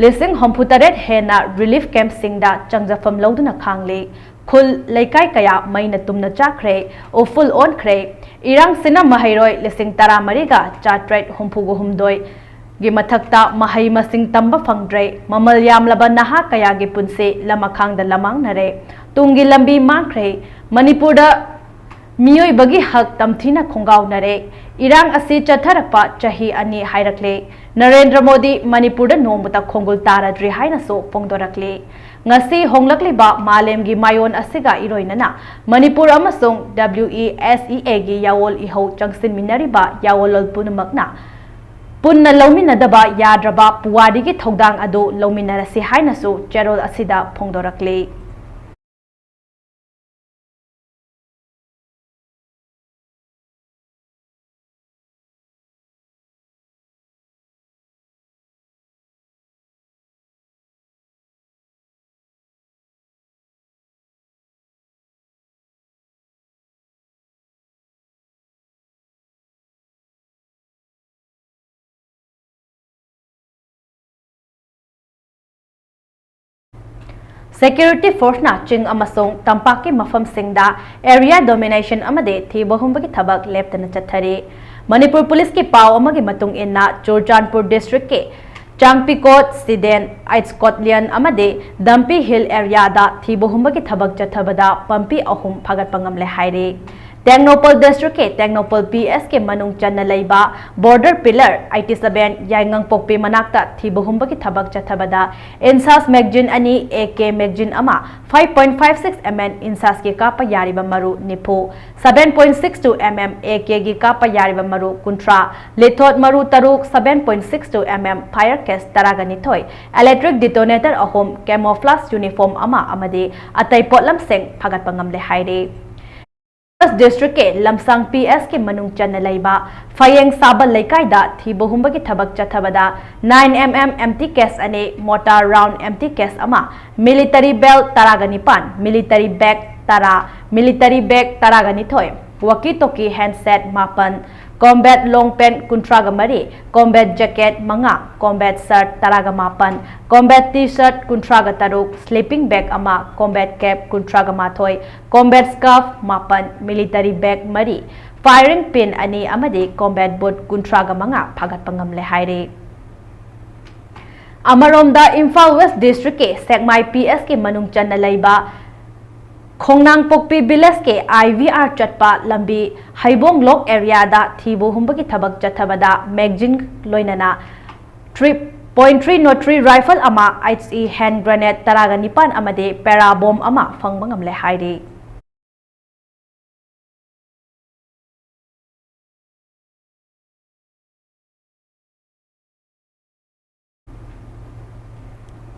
ꯂꯤꯁꯤꯡ ꯍꯨꯝꯐꯨ ꯇꯔꯦꯠ ꯍꯦꯟꯅ ꯔꯤꯂꯤꯐ ꯀꯦꯝꯞꯁꯤꯡꯗ ꯆꯪꯖꯐꯝ ꯂꯧꯗꯨꯅ ꯈꯥꯡꯂꯤ꯫ ꯈꯨꯜ ꯂꯩꯀꯥꯏ ꯀꯌꯥ ꯃꯩꯅ ꯇꯨꯝꯅ ꯆꯥꯛꯈ꯭ꯔꯦ, ꯎꯐꯨꯜ ꯑꯣꯟꯈ꯭ꯔꯦ꯫ ꯏꯔꯥꯡꯁꯤꯅ ꯃꯍꯩꯔꯣꯏ ꯂꯤꯁꯤꯡ ꯇꯔꯥꯃꯔꯤꯒ ꯆꯥꯇ꯭ꯔꯦꯠ ꯍꯨꯝꯐꯨꯒ ꯍꯨꯝꯗꯣꯏꯒꯤ ꯃꯊꯛꯇ ꯃꯍꯩ ꯃꯁꯤꯡ ꯇꯝꯕ ꯐꯪꯗ꯭ꯔꯦ꯫ ꯃꯃꯜ ꯌꯥꯝꯂꯕ ꯅꯍꯥ ꯀꯌꯥꯒꯤ ꯄꯨꯟꯁꯤ ꯂꯃꯈꯥꯡꯗ ꯂꯃꯥꯡꯅꯔꯦ꯫ ꯇꯨꯡꯒꯤ ꯂꯝꯕꯤ ꯃꯥꯡꯈ꯭ꯔꯦ꯫ ꯃꯅꯤꯄꯨꯔꯗ ꯃꯤꯑꯣꯏꯕꯒꯤ ꯍꯛ ꯇꯝꯊꯤꯅ ꯈꯣꯡꯒꯥꯎꯅꯔꯦ꯫ ꯏꯔꯥꯡ ꯑꯁꯤ ꯆꯠꯊꯔꯛꯄ ꯆꯍꯤ ꯑꯅꯤ ꯍꯥꯏꯔꯛꯂꯦ꯫ ꯅꯔꯦꯟꯗ꯭ꯔ ꯃꯣꯗꯤ ꯃꯅꯤꯄꯨꯔꯗ ꯅꯣꯡꯃꯇ ꯈꯣꯡꯒꯨꯜ ꯇꯥꯔꯗ꯭ꯔꯤ ꯍꯥꯏꯅꯁꯨ ꯐꯣꯡꯗꯣꯔꯛꯂꯤ꯫ ꯉꯁꯤ ꯍꯣꯡꯂꯛꯂꯤꯕ ꯃꯥꯂꯦꯝꯒꯤ ꯃꯥꯏꯑꯣꯟ ꯑꯁꯤꯒ ꯏꯔꯣꯏꯅꯅ ꯃꯅꯤꯄꯨꯔ ꯑꯃꯁꯨꯡ W E S E Aꯒꯤ ꯌꯥꯑꯣꯜ ꯏꯍꯧ ꯆꯪꯁꯤꯟꯃꯤꯟꯅꯔꯤꯕ ꯌꯥꯑꯣꯜꯂꯣꯟ ꯄꯨꯝꯅꯃꯛꯅ ꯄꯨꯟꯅ ꯂꯧꯃꯤꯟꯅꯗꯕ ꯌꯥꯗ꯭ꯔꯕ ꯄꯨꯋꯥꯔꯤꯒꯤ ꯊꯧꯗꯥꯡ ꯑꯗꯨ ꯂꯧꯃꯤꯟꯅꯔꯁꯤ ꯍꯥꯏꯅꯁꯨ ꯆꯦꯔꯣꯜ ꯑꯁꯤꯗ ꯐꯣꯡꯗꯣꯔꯛꯂꯤ꯫ Security forceꯅ ꯆꯤꯡ ꯑꯃꯁꯨꯡ ꯇꯝꯄꯥꯛꯀꯤ ꯃꯐꯝꯁꯤꯡꯗ area domination ꯑꯃꯗꯤ ꯊꯤꯕ ꯍꯨꯝꯕꯒꯤ ꯊꯕꯛ ꯂꯦꯞꯇꯅ ꯆꯠꯊꯔꯤ꯫ ꯃꯅꯤꯄꯨꯔ ꯄꯨꯂꯤꯁꯀꯤ ꯄꯥꯎ ꯑꯃꯒꯤ ꯃꯇꯨꯡ ꯏꯟꯅ, ꯆꯨꯔꯆꯥꯟꯄꯨꯔ districtꯀꯤ ꯆꯥꯡꯄꯤꯀꯣꯠ, ꯁꯤꯗꯦꯟ, ꯑꯩꯠꯁꯀꯣꯠꯂꯤꯌꯟ ꯑꯃꯗꯤ ꯗꯝꯄꯤ Hill areaꯗ ꯊꯤꯕ ꯍꯨꯝꯕꯒꯤ ꯊꯕꯛ ꯆꯠꯊꯕꯗ ꯄꯥꯝꯕꯤ ꯑꯍꯨꯝ ꯐꯥꯒꯠꯄ ꯉꯝꯂꯦ ꯍꯥꯏꯔꯤ꯫ ꯇꯦꯡꯅꯧꯄꯜ districtꯀꯤ ꯇꯦꯡꯅꯧꯄꯜ PSꯀꯤ ꯃꯅꯨꯡ ꯆꯟꯅ ꯂꯩꯕ border pillar eighty seven ꯌꯥꯏꯉꯪꯄꯣꯛꯄꯤ ꯃꯅꯥꯛꯇ ꯊꯤꯕ ꯍꯨꯝꯕꯒꯤ ꯊꯕꯛ ꯆꯠꯊꯕꯗ INSAS magazine ꯑꯅꯤ, AK magazine ꯑꯃ, five point five six mm INSASꯀꯤ ꯀꯥꯞꯄ ꯌꯥꯔꯤꯕ ꯃꯔꯨ ꯅꯤꯐꯨ, seven point six two mm AKꯒꯤ ꯀꯥꯞꯄ ꯌꯥꯔꯤꯕ ꯃꯔꯨ ꯀꯨꯟꯊ꯭ꯔꯥ, ꯂꯤꯊꯣꯠ ꯃꯔꯨ ꯇꯔꯨꯛ, seven point six two mm fire case ꯇꯔꯥꯒ ꯅꯤꯊꯣꯏ, electric detonator ꯑꯍꯨꯝ, camouflage uniform ꯑꯃ ꯑꯃꯗꯤ ꯑꯇꯩ ꯄꯣꯠꯂꯝꯁꯤꯡ ꯐꯥꯒꯠꯄ ꯉꯝꯂꯦ ꯍꯥꯏꯔꯤ꯫ Districtꯀꯤ ꯂꯝꯁꯥꯡ PSꯀꯤ ꯃꯅꯨꯡ ꯆꯟꯅ ꯂꯩꯕ ꯐꯌꯦꯡ ꯁꯥꯕ ꯂꯩꯀꯥꯏꯗ ꯊꯤꯕ ꯍꯨꯝꯕꯒꯤ ꯊꯕꯛ ꯆꯠꯊꯕꯗ nine mm empty case ꯑꯅꯤ, mortar round empty case ꯑꯃ, military belt ꯇꯔꯥꯒ ꯅꯤꯄꯥꯟ, military bag ꯇꯔꯥ, military bag ꯇꯔꯥꯒ ꯅꯤꯊꯣꯏ, walkie talkie handset ꯃꯥꯄꯟ, combat long pant ꯀꯨꯟꯊ꯭ꯔꯥꯒ ꯃꯔꯤ, combat jacket ꯃꯉꯥ, combat shirt ꯇꯔꯥꯒ ꯃꯥꯄꯟ, combat T-shirt ꯀꯨꯟꯊ꯭ꯔꯥꯒ ꯇꯔꯨꯛ, sleeping bag ꯑꯃ, combat cap ꯀꯨꯟꯊ꯭ꯔꯥꯒ ꯃꯥꯊꯣꯏ, combat scarf ꯃꯥꯄꯟ, military bag ꯃꯔꯤ, firing pin ꯑꯅꯤ ꯑꯃꯗꯤ combat boot ꯀꯨꯟꯊ꯭ꯔꯥꯒ ꯃꯉꯥ ꯐꯥꯒꯠꯄ ꯉꯝꯂꯦ ꯍꯥꯏꯔꯤ꯫ ꯑꯃꯔꯣꯝꯗ, ꯏꯝꯐꯥꯜ West Districtꯀꯤ ꯁꯦꯛꯃꯥꯏ PSꯀꯤ ꯃꯅꯨꯡ ꯆꯟꯅ ꯂꯩꯕ ꯈꯣꯡꯅꯥꯡꯄꯣꯛꯄꯤ villageꯀꯤ IVR ꯆꯠꯄ ꯂꯝꯕꯤ ꯍꯩꯕꯣꯡ ꯂꯣꯛ areaꯗ ꯊꯤꯕ ꯍꯨꯝꯕꯒꯤ ꯊꯕꯛ ꯆꯠꯊꯕꯗ magazine ꯂꯣꯏꯅꯅ three point three nought three rifle ꯑꯃ, HE hand grenade ꯇꯔꯥꯒ ꯅꯤꯄꯥꯟ ꯑꯃꯗꯤ para bomb ꯑꯃ ꯐꯪꯕ ꯉꯝꯂꯦ ꯍꯥꯏꯔꯤ꯫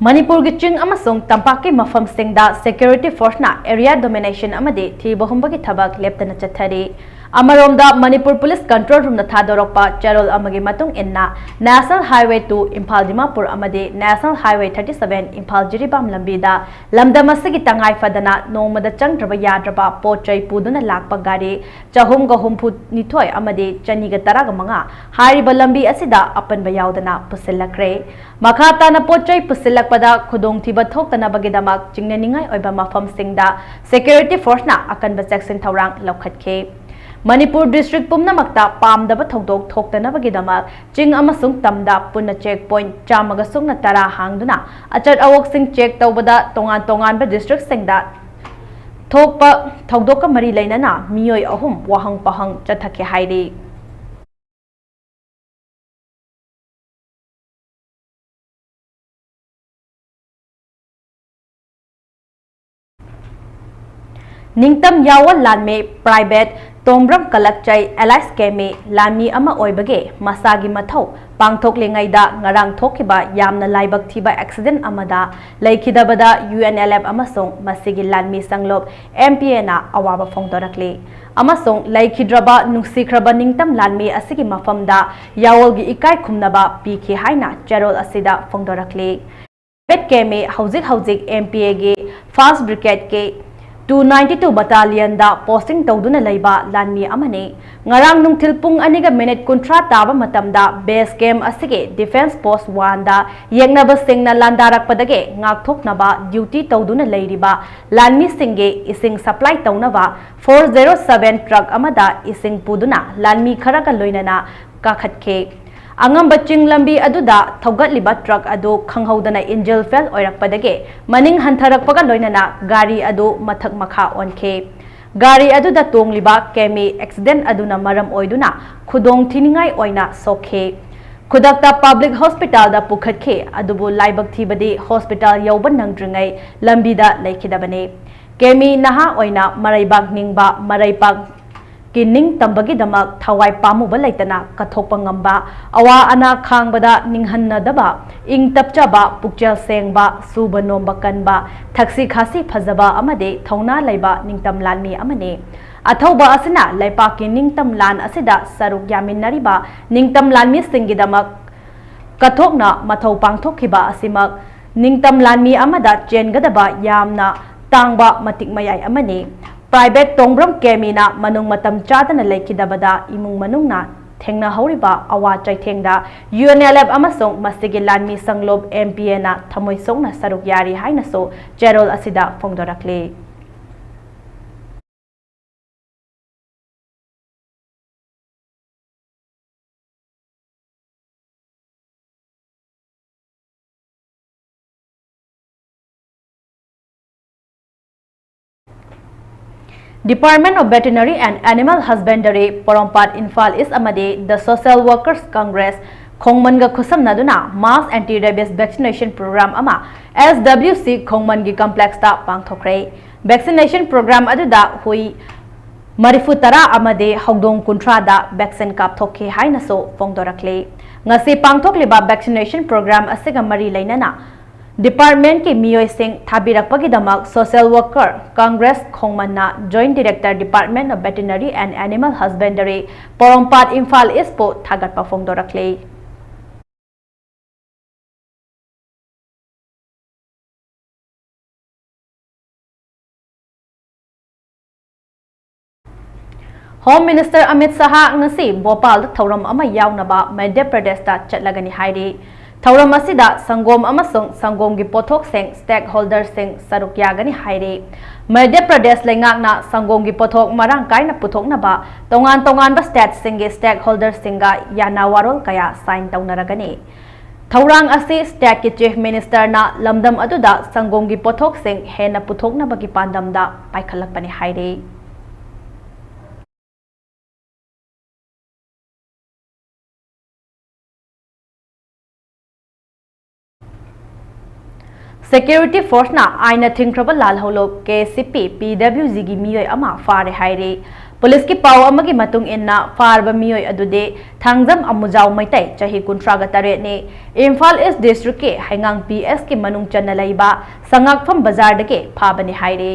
ꯃꯅꯤꯄꯨꯔꯒꯤ ꯆꯤꯡ ꯑꯃꯁꯨꯡ ꯇꯝꯄꯥꯛꯀꯤ ꯃꯐꯝꯁꯤꯡꯗ security forceꯅ area domination ꯑꯃꯗꯤ ꯊꯤꯕ ꯍꯨꯝꯕꯒꯤ ꯊꯕꯛ ꯂꯦꯞꯇꯅ ꯆꯠꯊꯔꯤ꯫ ꯑꯃꯔꯣꯝꯗ, ꯃꯅꯤꯄꯨꯔ ꯄꯨꯂꯤꯁ ꯀꯟꯇ꯭ꯔꯣꯜ ꯔꯨꯝꯅ ꯊꯥꯗꯣꯔꯛꯄ ꯆꯦꯔꯣꯜ ꯑꯃꯒꯤ ꯃꯇꯨꯡ ꯏꯟꯅ, National Highway two Imphal Dimapur ꯑꯃꯗꯤ National Highway thirty seven Imphal Jiribam ꯂꯝꯕꯤꯗ ꯂꯝꯗꯝ ꯑꯁꯤꯒꯤ ꯇꯉꯥꯏ ꯐꯗꯅ ꯅꯣꯡꯃꯗ ꯆꯪꯗ꯭ꯔꯕ ꯌꯥꯗ꯭ꯔꯕ ꯄꯣꯠ ꯆꯩ ꯄꯨꯗꯨꯅ ꯂꯥꯛꯄ ꯒꯥꯔꯤ ꯆꯍꯨꯝꯒ ꯍꯨꯝꯐꯨ ꯅꯤꯊꯣꯏ ꯑꯃꯗꯤ ꯆꯅꯤꯒ ꯇꯔꯥꯒ ꯃꯉꯥ ꯍꯥꯏꯔꯤꯕ ꯂꯝꯕꯤ ꯑꯁꯤꯗ ꯑꯄꯟꯕ ꯌꯥꯎꯗꯅ ꯄꯨꯁꯤꯜꯂꯛꯈ꯭ꯔꯦ꯫ ꯃꯈꯥ ꯇꯥꯅ ꯄꯣꯠ ꯆꯩ ꯄꯨꯁꯤꯜꯂꯛꯄꯗ ꯈꯨꯗꯣꯡꯊꯤꯕ ꯊꯣꯛꯇꯅꯕꯒꯤꯗꯃꯛ ꯆꯤꯡꯅꯅꯤꯡꯉꯥꯏ ꯑꯣꯏꯕ ꯃꯐꯝꯁꯤꯡꯗ security forceꯅ ꯑꯀꯟꯕ ꯆꯦꯛꯁꯤꯟ ꯊꯧꯔꯥꯡ ꯂꯧꯈꯠꯈꯤ꯫ ꯃꯅꯤꯄꯨꯔ district ꯄꯨꯝꯅꯃꯛꯇ ꯄꯥꯝꯗꯕ ꯊꯧꯗꯣꯛ ꯊꯣꯛꯇꯅꯕꯒꯤꯗꯃꯛ ꯆꯤꯡ ꯑꯃꯁꯨꯡ ꯇꯝꯗ ꯄꯨꯟꯅ check point ꯆꯥꯝꯃꯒ ꯁꯨꯞꯅ ꯇꯔꯥ ꯍꯥꯡꯗꯨꯅ ꯑꯆꯠ ꯑꯋꯣꯛꯁꯤꯡ check ꯇꯧꯕꯗ ꯇꯣꯉꯥꯟ ꯇꯣꯉꯥꯟꯕ districtꯁꯤꯡꯗ ꯊꯣꯛꯄ ꯊꯧꯗꯣꯛꯀ ꯃꯔꯤ ꯂꯩꯅꯅ ꯃꯤꯑꯣꯏ ꯑꯍꯨꯝ ꯋꯥꯍꯪ ꯄꯥꯎꯍꯪ ꯆꯠꯊꯈꯤ ꯍꯥꯏꯔꯤ꯫ ꯅꯤꯡꯇꯝ ꯌꯥꯋꯜ ꯂꯥꯟꯃꯤ private ꯇꯣꯝꯕ꯭ꯔꯝ ꯀꯂꯛꯆꯩ alias ꯀꯦꯃꯤ ꯂꯥꯟꯃꯤ ꯑꯃ ꯑꯣꯏꯕꯒꯤ ꯃꯁꯥꯒꯤ ꯃꯊꯧ ꯄꯥꯡꯊꯣꯛꯂꯤꯉꯩꯗ ꯉꯔꯥꯡ ꯊꯣꯛꯈꯤꯕ ꯌꯥꯝꯅ ꯂꯥꯏꯕꯛ ꯊꯤꯕ accident ꯑꯃꯗ ꯂꯩꯈꯤꯗꯕꯗ UNLF ꯑꯃꯁꯨꯡ ꯃꯁꯤꯒꯤ ꯂꯥꯟꯃꯤ ꯁꯪꯂꯨꯞ MPAꯅ ꯑꯋꯥꯕ ꯐꯣꯡꯗꯣꯔꯛꯂꯤ ꯑꯃꯁꯨꯡ ꯂꯩꯈꯤꯗ꯭ꯔꯕ ꯅꯨꯡꯁꯤꯈ꯭ꯔꯕ ꯅꯤꯡꯇꯝ ꯂꯥꯟꯃꯤ ꯑꯁꯤꯒꯤ ꯃꯐꯝꯗ ꯌꯥꯋꯜꯒꯤ ꯏꯀꯥꯏ ꯈꯨꯝꯅꯕ ꯄꯤꯈꯤ ꯍꯥꯏꯅ ꯆꯦꯔꯣꯜ ꯑꯁꯤꯗ ꯐꯣꯡꯗꯣꯔꯛꯂꯤ꯫ ꯄ꯭ꯔꯥꯏꯚꯦꯠ ꯀꯦꯃꯤ ꯍꯧꯖꯤꯛ ꯍꯧꯖꯤꯛ MPAꯒꯤ First Brigadeꯀꯤ two ninety two Battalionꯗ posting ꯇꯧꯗꯨꯅ ꯂꯩꯕ ꯂꯥꯟꯃꯤ ꯑꯃꯅꯤ꯫ ꯉꯔꯥꯡ ꯅꯨꯡꯊꯤꯜ ꯄꯨꯡ ꯑꯅꯤꯒ minute ꯀꯨꯟꯊ꯭ꯔꯥ ꯇꯥꯕ ꯃꯇꯝꯗ base camp ꯑꯁꯤꯒꯤ Defence Post oneꯗ ꯌꯦꯛꯅꯕꯁꯤꯡꯅ ꯂꯥꯟꯗꯥꯔꯛꯄꯗꯒꯤ ꯉꯥꯛꯊꯣꯛꯅꯕ duty ꯇꯧꯗꯨꯅ ꯂꯩꯔꯤꯕ ꯂꯥꯟꯃꯤꯁꯤꯡꯒꯤ ꯏꯁꯤꯡ supply ꯇꯧꯅꯕ four zero seven truck ꯑꯃꯗ ꯏꯁꯤꯡ ꯄꯨꯗꯨꯅ ꯂꯥꯟꯃꯤ ꯈꯔꯒ ꯂꯣꯏꯅꯅ ꯀꯥꯈꯠꯈꯤ꯫ ꯑꯉꯝꯕ ꯆꯤꯡ ꯂꯝꯕꯤ ꯑꯗꯨꯗ ꯊꯧꯒꯠꯂꯤꯕ truck ꯑꯗꯨ ꯈꯪꯍꯧꯗꯅ engine fail ꯑꯣꯏꯔꯛꯄꯗꯒꯤ ꯃꯅꯤꯡ ꯍꯟꯊꯔꯛꯄꯒ ꯂꯣꯏꯅꯅ ꯒꯥꯔꯤ ꯑꯗꯨ ꯃꯊꯛ ꯃꯈꯥ ꯑꯣꯟꯈꯤ꯫ ꯒꯥꯔꯤ ꯑꯗꯨꯗ ꯇꯣꯡꯂꯤꯕ ꯀꯦꯃꯤ accident ꯑꯗꯨꯅ ꯃꯔꯝ ꯑꯣꯏꯗꯨꯅ ꯈꯨꯗꯣꯡ ꯊꯤꯅꯤꯡꯉꯥꯏ ꯑꯣꯏꯅ ꯁꯣꯛꯈꯤ꯫ ꯈꯨꯗꯛꯇ public hospitalꯗ ꯄꯨꯈꯠꯈꯤ, ꯑꯗꯨꯕꯨ ꯂꯥꯏꯕꯛ ꯊꯤꯕꯗꯤ hospital ꯌꯧꯕ ꯅꯪꯗ꯭ꯔꯤꯉꯩ ꯂꯝꯕꯤꯗ ꯂꯩꯈꯤꯗꯕꯅꯤ꯫ ꯀꯦꯃꯤ ꯅꯍꯥ ꯑꯣꯏꯅ ꯃꯔꯩꯕꯥꯛ ꯅꯤꯡꯕ, ꯃꯔꯩꯄꯥꯛ ꯀꯤ ꯅꯤꯡꯇꯝꯕꯒꯤꯗꯃꯛ ꯊꯋꯥꯏ ꯄꯥꯝꯃꯨꯕ ꯂꯩꯇꯅ ꯀꯠꯊꯣꯛꯄ ꯉꯝꯕ, ꯑꯋꯥ ꯑꯅꯥ ꯈꯥꯡꯕꯗ ꯅꯤꯡꯍꯟꯅꯗꯕ, ꯏꯪ ꯇꯞꯆꯕ, ꯄꯨꯛꯆꯦꯜ ꯁꯦꯡꯕ, ꯁꯨꯕ ꯅꯣꯝꯕ ꯀꯟꯕ, ꯊꯛꯁꯤ ꯈꯥꯁꯤ ꯐꯖꯕ ꯑꯃꯗꯤ ꯊꯧꯅꯥ ꯂꯩꯕ ꯅꯤꯡꯇꯝ ꯂꯥꯟꯃꯤ ꯑꯃꯅꯤ꯫ ꯑꯊꯧꯕ ꯑꯁꯤꯅ ꯂꯩꯄꯥꯛꯀꯤ ꯅꯤꯡꯇꯝ ꯂꯥꯟ ꯑꯁꯤꯗ ꯁꯔꯨꯛ ꯌꯥꯃꯤꯟꯅꯔꯤꯕ ꯅꯤꯡꯇꯝ ꯂꯥꯟꯃꯤꯁꯤꯡꯒꯤꯗꯃꯛ ꯀꯠꯊꯣꯛꯅ ꯃꯊꯧ ꯄꯥꯡꯊꯣꯛꯈꯤꯕ ꯑꯁꯤꯃꯛ ꯅꯤꯡꯇꯝ ꯂꯥꯟꯃꯤ ꯑꯃꯗ ꯆꯦꯟꯒꯗꯕ ꯌꯥꯝꯅ ꯇꯥꯡꯕ ꯃꯇꯤꯛ ꯃꯌꯥꯏ ꯑꯃꯅꯤ꯫ Private ꯇꯣꯡꯕ꯭ꯔꯝ ꯀꯦꯃꯤꯅ ꯃꯅꯨꯡ ꯃꯇꯝ ꯆꯥꯗꯅ ꯂꯩꯈꯤꯗꯕꯗ ꯏꯃꯨꯡ ꯃꯅꯨꯡꯅ ꯊꯦꯡꯅꯍꯧꯔꯤꯕ ꯑꯋꯥ ꯆꯩꯊꯦꯡꯗ ꯌꯨ ꯑꯦꯟ ꯑꯦꯜ ꯑꯦꯐ ꯑꯃꯁꯨꯡ ꯃꯁꯤꯒꯤ ꯂꯥꯟꯃꯤ ꯁꯪꯂꯨꯞ ꯑꯦꯝ ꯄꯤ ꯑꯦꯅ ꯊꯃꯣꯏ ꯁꯣꯛꯅ ꯁꯔꯨꯛ ꯌꯥꯔꯤ ꯍꯥꯏꯅꯁꯨ ꯆꯦꯔꯣꯜ ꯑꯁꯤꯗ ꯐꯣꯡꯗꯣꯔꯛꯂꯤ꯫ Department of Veterinary and Animal Husbandry, ꯄꯣꯔꯣꯝꯄꯥꯠ, ꯏꯝꯐꯥꯜ ꯏꯁ ꯑꯃꯗꯤ The Social Workers Congress, ꯈꯣꯡꯃꯟꯒ ꯈꯨꯠꯁꯝꯅꯗꯨꯅ mass anti rabies vaccination program ꯑꯃ ꯑꯦꯁ ꯗꯕ꯭ꯂꯤꯎ ꯁꯤ ꯈꯣꯡꯃꯟꯒꯤ complexꯇ ꯄꯥꯡꯊꯣꯛꯈ꯭ꯔꯦ꯫ Vaccination program ꯑꯗꯨꯗ ꯍꯨꯏ ꯃꯔꯤꯐꯨ ꯇꯔꯥ ꯑꯃꯗꯤ ꯍꯧꯗꯣꯡ ꯀꯨꯟꯊ꯭ꯔꯥꯗ vaccine ꯀꯥꯞꯊꯣꯛꯈꯤ ꯍꯥꯏꯅꯁꯨ ꯐꯣꯡꯗꯣꯔꯛꯂꯤ꯫ ꯉꯁꯤ ꯄꯥꯡꯊꯣꯛꯂꯤꯕ vaccination program ꯑꯁꯤꯒ ꯃꯔꯤ ꯂꯩꯅꯅ departmentꯀꯤ ꯃꯤꯑꯣꯏꯁꯤꯡ ꯊꯥꯕꯤꯔꯛꯄꯒꯤꯗꯃꯛ Social Worker Congress ꯈꯣꯡꯃꯟꯅ Joint Director, Department of Veterinary and Animal Husbandry, ꯄꯣꯔꯣꯝꯄꯥꯠ, ꯏꯝꯐꯥꯜ ꯏꯁꯄꯨ ꯊꯥꯒꯠꯄ ꯐꯣꯡꯗꯣꯔꯛꯂꯤ꯫ Home Minister ꯑꯃꯤꯠ ꯁꯍꯥ ꯉꯁꯤ ꯚꯣꯄꯥꯜꯗ ꯊꯧꯔꯝ ꯑꯃ ꯌꯥꯎꯅꯕ ꯃꯙ꯭ꯌ ꯄ꯭ꯔꯗꯦꯁꯇ ꯆꯠꯂꯒꯅꯤ ꯍꯥꯏꯔꯤ꯫ ꯊꯧꯔꯝ ꯑꯁꯤꯗ ꯁꯪꯒꯣꯝ ꯑꯃꯁꯨꯡ ꯁꯪꯒꯣꯝꯒꯤ ꯄꯣꯠꯊꯣꯛꯁꯤꯡ stakeholderꯁꯤꯡ ꯁꯔꯨꯛ ꯌꯥꯒꯅꯤ ꯍꯥꯏꯔꯤ꯫ ꯃꯙ꯭ꯌ ꯄ꯭ꯔꯗꯦꯁ ꯂꯩꯉꯥꯛꯅ ꯁꯪꯒꯣꯝꯒꯤ ꯄꯣꯠꯊꯣꯛ ꯃꯔꯥꯡ ꯀꯥꯏꯅ ꯄꯨꯊꯣꯛꯅꯕ ꯇꯣꯉꯥꯟ ꯇꯣꯉꯥꯟꯕ stateꯁꯤꯡꯒꯤ stakeholderꯁꯤꯡꯒ ꯌꯥꯅ ꯋꯥꯔꯣꯜ ꯀꯌꯥ sign ꯇꯧꯅꯔꯒꯅꯤ꯫ ꯊꯧꯔꯥꯡ ꯑꯁꯤ stateꯀꯤ Chief Ministerꯅ ꯂꯝꯗꯝ ꯑꯗꯨꯗ ꯁꯪꯒꯣꯝꯒꯤ ꯄꯣꯠꯊꯣꯛꯁꯤꯡ ꯍꯦꯟꯅ ꯄꯨꯊꯣꯛꯅꯕꯒꯤ ꯄꯥꯟꯗꯝꯗ ꯄꯥꯏꯈꯠꯂꯛꯄꯅꯤ ꯍꯥꯏꯔꯤ꯫ Security forceꯅ ꯑꯥꯏꯟꯅ ꯊꯤꯡꯈ꯭ꯔꯕ ꯂꯥꯜꯍꯧꯂꯨꯞ ꯀꯦ ꯑꯦꯁ ꯁꯤ ꯄꯤ ꯄꯤ ꯗꯕ꯭ꯂꯤꯎ ꯖꯤꯒꯤ ꯃꯤꯑꯣꯏ ꯑꯃ ꯐꯥꯔꯦ ꯍꯥꯏꯔꯤ꯫ ꯄꯨꯂꯤꯁꯀꯤ ꯄꯥꯎ ꯑꯃꯒꯤ ꯃꯇꯨꯡ ꯏꯟꯅ, ꯐꯥꯔꯕ ꯃꯤꯑꯣꯏ ꯑꯗꯨꯗꯤ ꯊꯥꯡꯖꯝ ꯑꯃꯨꯖꯥꯎ ꯃꯩꯇꯩ, ꯆꯍꯤ ꯀꯨꯟꯊ꯭ꯔꯥꯒ ꯇꯔꯦꯠꯅꯤ, ꯏꯝꯐꯥꯜ ꯏꯁ districtꯀꯤ ꯍꯩꯉꯥꯡ ꯄꯤ ꯑꯦꯁꯀꯤ ꯃꯅꯨꯡ ꯆꯟꯅ ꯂꯩꯕ ꯁꯉꯥꯛꯐꯝ ꯕꯖꯥꯔꯗꯒꯤ ꯐꯥꯕꯅꯤ ꯍꯥꯏꯔꯤ꯫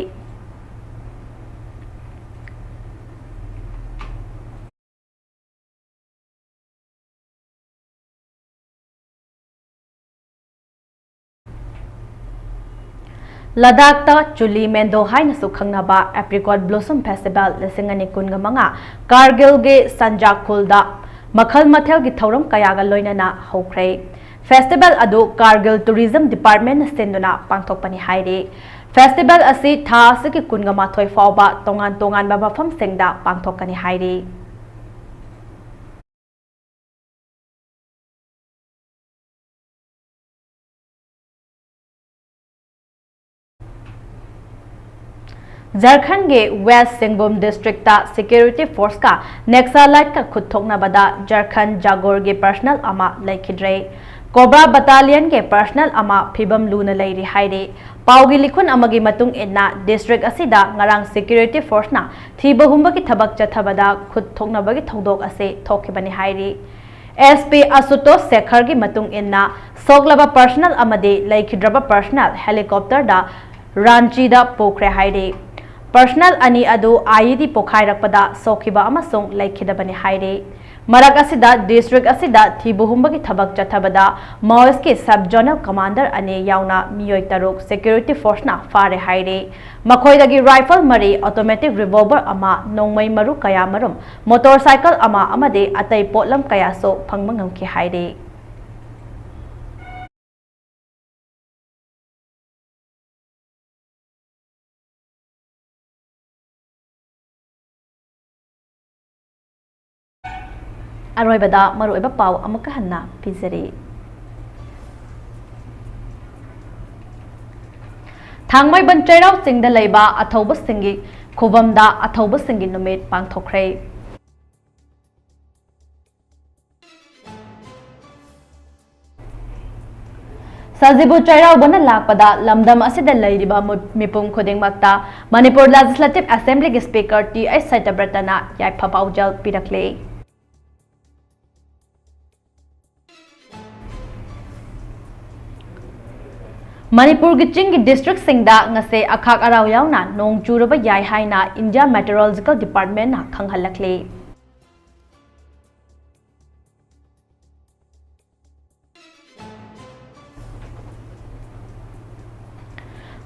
ꯂꯗꯥꯈꯇ ꯆꯨꯂꯤ ꯃꯦꯟꯗꯣ ꯍꯥꯏꯅꯁꯨ ꯈꯪꯅꯕ Apricot Blossom Festival ꯂꯤꯁꯤꯡ ꯑꯅꯤ ꯀꯨꯟꯒ ꯃꯉꯥ ꯀꯥꯔꯒꯤꯜꯒꯤ ꯁꯟꯖꯥ ꯈꯨꯜꯗ ꯃꯈꯜ ꯃꯊꯦꯜꯒꯤ ꯊꯧꯔꯝ ꯀꯌꯥꯒ ꯂꯣꯏꯅꯅ ꯍꯧꯈ꯭ꯔꯦ꯫ Festival ꯑꯗꯨ Kargil Tourism Department ꯅ ꯁꯤꯟꯗꯨꯅ ꯄꯥꯡꯊꯣꯛꯄꯅꯤ ꯍꯥꯏꯔꯤ꯫ Festival ꯑꯁꯤ ꯊꯥ ꯑꯁꯤꯒꯤ ꯀꯨꯟꯒ ꯃꯥꯊꯣꯏ ꯐꯥꯎꯕ ꯇꯣꯉꯥꯟ ꯇꯣꯉꯥꯟꯕ ꯃꯐꯝꯁꯤꯡꯗ ꯄꯥꯡꯊꯣꯛꯀꯅꯤ ꯍꯥꯏꯔꯤ꯫ ꯖꯔꯈꯟꯒꯤ ꯋꯦꯁ ꯁꯤꯡꯚꯨꯝ ꯗꯤꯁꯇ꯭ꯔꯤꯛꯇ ꯁꯦꯀ꯭ꯌꯨꯔꯤꯇꯤ ꯐꯣꯔꯁꯀ ꯅꯦꯛꯁꯂꯥꯏꯠꯀ ꯈꯨꯠ ꯊꯣꯛꯅꯕꯗ ꯖꯔꯈꯟ ꯖꯥꯒꯣꯔꯒꯤ ꯄꯔꯁꯅꯦꯜ ꯑꯃ ꯂꯩꯈꯤꯗ꯭ꯔꯦ꯫ ꯀꯣꯕ꯭ꯔꯥ ꯕꯠꯇꯥꯂꯤꯌꯟꯒꯤ ꯄꯔꯁꯅꯦꯜ ꯑꯃ ꯐꯤꯕꯝ ꯂꯨꯅ ꯂꯩꯔꯤ ꯍꯥꯏꯔꯤ꯫ ꯄꯥꯎꯒꯤ ꯂꯤꯈꯨꯟ ꯑꯃꯒꯤ ꯃꯇꯨꯡ ꯏꯟꯅ, ꯗꯤꯁꯇ꯭ꯔꯤꯛ ꯑꯁꯤꯗ ꯉꯔꯥꯡ ꯁꯦꯀ꯭ꯌꯨꯔꯤꯇꯤ ꯐꯣꯔꯁꯅ ꯊꯤꯕ ꯍꯨꯝꯕꯒꯤ ꯊꯕꯛ ꯆꯠꯊꯕꯗ ꯈꯨꯠ ꯊꯣꯛꯅꯕꯒꯤ ꯊꯧꯗꯣꯛ ꯑꯁꯤ ꯊꯣꯛꯈꯤꯕꯅꯤ ꯍꯥꯏꯔꯤ꯫ ꯑꯦꯁ ꯄꯤ ꯑꯁꯨꯇꯣꯁ ꯁꯦꯈꯔꯒꯤ ꯃꯇꯨꯡ ꯏꯟꯅ, ꯁꯣꯛꯂꯕ ꯄꯔꯁꯅꯦꯜ ꯑꯃꯗꯤ ꯂꯩꯈꯤꯗ꯭ꯔꯕ ꯄꯔꯁꯅꯦꯜ ꯍꯦꯂꯤꯀꯣꯞꯇꯔꯗ ꯔꯥꯟꯆꯤꯗ ꯄꯨꯈ꯭ꯔꯦ ꯍꯥꯏꯔꯤ꯫ ꯄꯔꯁꯅꯦꯜ ꯑꯅꯤ ꯑꯗꯨ I E D ꯄꯣꯈꯥꯏꯔꯛꯄꯗ ꯁꯣꯛꯈꯤꯕ ꯑꯃꯁꯨꯡ ꯂꯩꯈꯤꯗꯕꯅꯤ ꯍꯥꯏꯔꯤ꯫ ꯃꯔꯛ ꯑꯁꯤꯗ, ꯗꯤꯁꯇ꯭ꯔꯤꯛ ꯑꯁꯤꯗ ꯊꯤꯕ ꯍꯨꯝꯕꯒꯤ ꯊꯕꯛ ꯆꯠꯊꯕꯗ ꯃꯥꯑꯣꯏꯁꯀꯤ ꯁꯕ ꯖꯣꯅꯦꯜ ꯀꯃꯥꯟꯗꯔ ꯑꯅꯤ ꯌꯥꯎꯅ ꯃꯤꯑꯣꯏ ꯇꯔꯨꯛ ꯁꯦꯀ꯭ꯌꯨꯔꯤꯇꯤ ꯐꯣꯔꯁꯅ ꯐꯥꯔꯦ ꯍꯥꯏꯔꯤ꯫ ꯃꯈꯣꯏꯗꯒꯤ ꯔꯥꯏꯐꯜ ꯃꯔꯤ, ꯑꯣꯇꯣꯃꯦꯇꯤꯛ ꯔꯤꯚꯣꯜꯚꯔ ꯑꯃ, ꯅꯣꯡꯃꯩ ꯃꯔꯨ ꯀꯌꯥꯃꯔꯨꯝ, ꯃꯣꯇꯣꯔ ꯁꯥꯏꯀꯜ ꯑꯃ ꯑꯃꯗꯤ ꯑꯇꯩ ꯄꯣꯠꯂꯝ ꯀꯌꯥꯁꯨ ꯐꯪꯕ ꯉꯝꯈꯤ ꯍꯥꯏꯔꯤ꯫ ꯑꯔꯣꯏꯕꯗ ꯃꯔꯨꯑꯣꯏꯕ ꯄꯥꯎ ꯑꯃꯨꯛꯀ ꯍꯟꯅ ꯄꯤꯖꯔꯤ꯫ ꯊꯥꯡꯃꯩꯕꯟ ꯆꯩꯔꯥꯎ ꯆꯤꯡꯗ ꯂꯩꯕ ꯑꯊꯧꯕꯁꯤꯡꯒꯤ ꯈꯨꯕꯝꯗ ꯑꯊꯧꯕꯁꯤꯡꯒꯤ ꯅꯨꯃꯤꯠ ꯄꯥꯡꯊꯣꯛꯈ꯭ꯔꯦ꯫ ꯁꯖꯤꯕꯨ ꯆꯩꯔꯥꯎꯕꯅ ꯂꯥꯛꯄꯗ ꯂꯝꯗꯝ ꯑꯁꯤꯗ ꯂꯩꯔꯤꯕ ꯃꯨ-, ꯃꯤꯄꯨꯝ ꯈꯨꯗꯤꯡꯃꯛꯇ ꯃꯅꯤꯄꯨꯔ ꯂꯦꯖꯤꯁꯂꯦꯇꯤꯚ ꯑꯦꯁꯦꯝꯕ꯭ꯂꯤꯒꯤ ꯁ꯭ꯄꯤꯀꯔ ꯇꯤ ꯑꯩꯆ ꯁꯇ꯭ꯌꯕ꯭ꯔꯇꯅ ꯌꯥꯏꯐ ꯄꯥꯎꯖꯦꯜ ꯄꯤꯔꯛꯂꯦ꯫ ꯃꯅꯤꯄꯨꯔꯒꯤ ꯆꯤꯡꯒꯤ ꯗꯤꯁꯇ꯭ꯔꯤꯛꯁꯤꯡꯗ ꯉꯁꯤ ꯑꯈꯥꯛ ꯑꯔꯥꯎ ꯌꯥꯎꯅ ꯅꯣꯡ ꯆꯨꯔꯕ ꯌꯥꯏ ꯍꯥꯏꯅ ꯏꯟꯗꯤꯌꯥ ꯃꯦꯇꯤꯑꯣꯔꯣꯂꯣꯖꯤꯀꯦꯜ ꯗꯤꯄꯥꯔꯠꯃꯦꯟꯅ ꯈꯪꯍꯜꯂꯛꯂꯤ꯫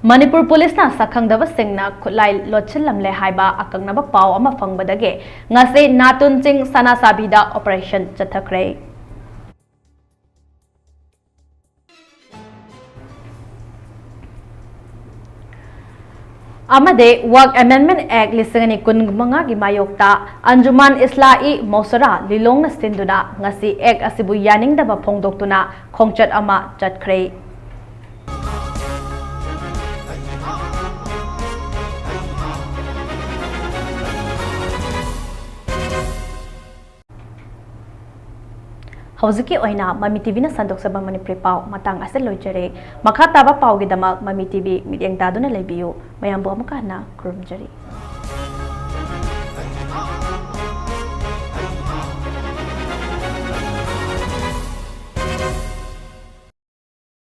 ꯃꯅꯤꯄꯨꯔ ꯄꯨꯂꯤꯁꯅ ꯁꯛꯈꯪꯗꯕꯁꯤꯡꯅ ꯈꯨꯠꯂꯥꯏ ꯂꯣꯠꯁꯤꯜꯂꯝꯂꯦ ꯍꯥꯏꯕ ꯑꯀꯛꯅꯕ ꯄꯥꯎ ꯑꯃ ꯐꯪꯕꯗꯒꯤ ꯉꯁꯤ ꯅꯥꯇꯨꯟ ꯆꯤꯡ ꯁꯅꯥꯁꯥꯕꯤꯗ operation ꯆꯠꯊꯈ꯭ꯔꯦ꯫ ꯑꯃꯗꯤ Waqf Amendment Act ꯂꯤꯁꯤꯡ ꯑꯅꯤ ꯀꯨꯟ ꯃꯉꯥꯒꯤ ꯃꯥꯌꯣꯛꯇ ꯑꯟꯖꯨꯃꯥꯟ ꯏꯁꯂꯥꯍꯤ ꯃꯧꯁꯔꯥ ꯂꯤꯂꯣꯡꯅ ꯁꯤꯟꯗꯨꯅ ꯉꯁꯤ Act ꯑꯁꯤꯕꯨ ꯌꯥꯅꯤꯡꯗꯕ ꯐꯣꯡꯗꯣꯛꯇꯨꯅ ꯈꯣꯡꯆꯠ ꯑꯃ ꯆꯠꯈ꯭ꯔꯦ꯫ ꯍꯧꯖꯤꯛꯀꯤ ꯑꯣꯏꯅ ꯃꯃꯤ ꯇꯤꯚꯤꯅ ꯁꯟꯗꯣꯛꯆꯕ ꯃꯅꯤꯄꯨꯔꯤ ꯄꯥꯎ ꯃꯇꯥꯡ ꯑꯁꯤꯗ ꯂꯣꯏꯖꯔꯦ꯫ ꯃꯈꯥ ꯇꯥꯕ ꯄꯥꯎꯒꯤꯗꯃꯛ ꯃꯃꯤ ꯇꯤꯚꯤ ꯃꯤꯠꯌꯦꯡ ꯇꯥꯗꯨꯅ ꯂꯩꯕꯤꯌꯨ꯫ ꯃꯌꯥꯝꯕꯨ ꯑꯃꯨꯛꯀ ꯍꯟꯅ ꯈꯨꯔꯨꯝꯖꯔꯤ꯫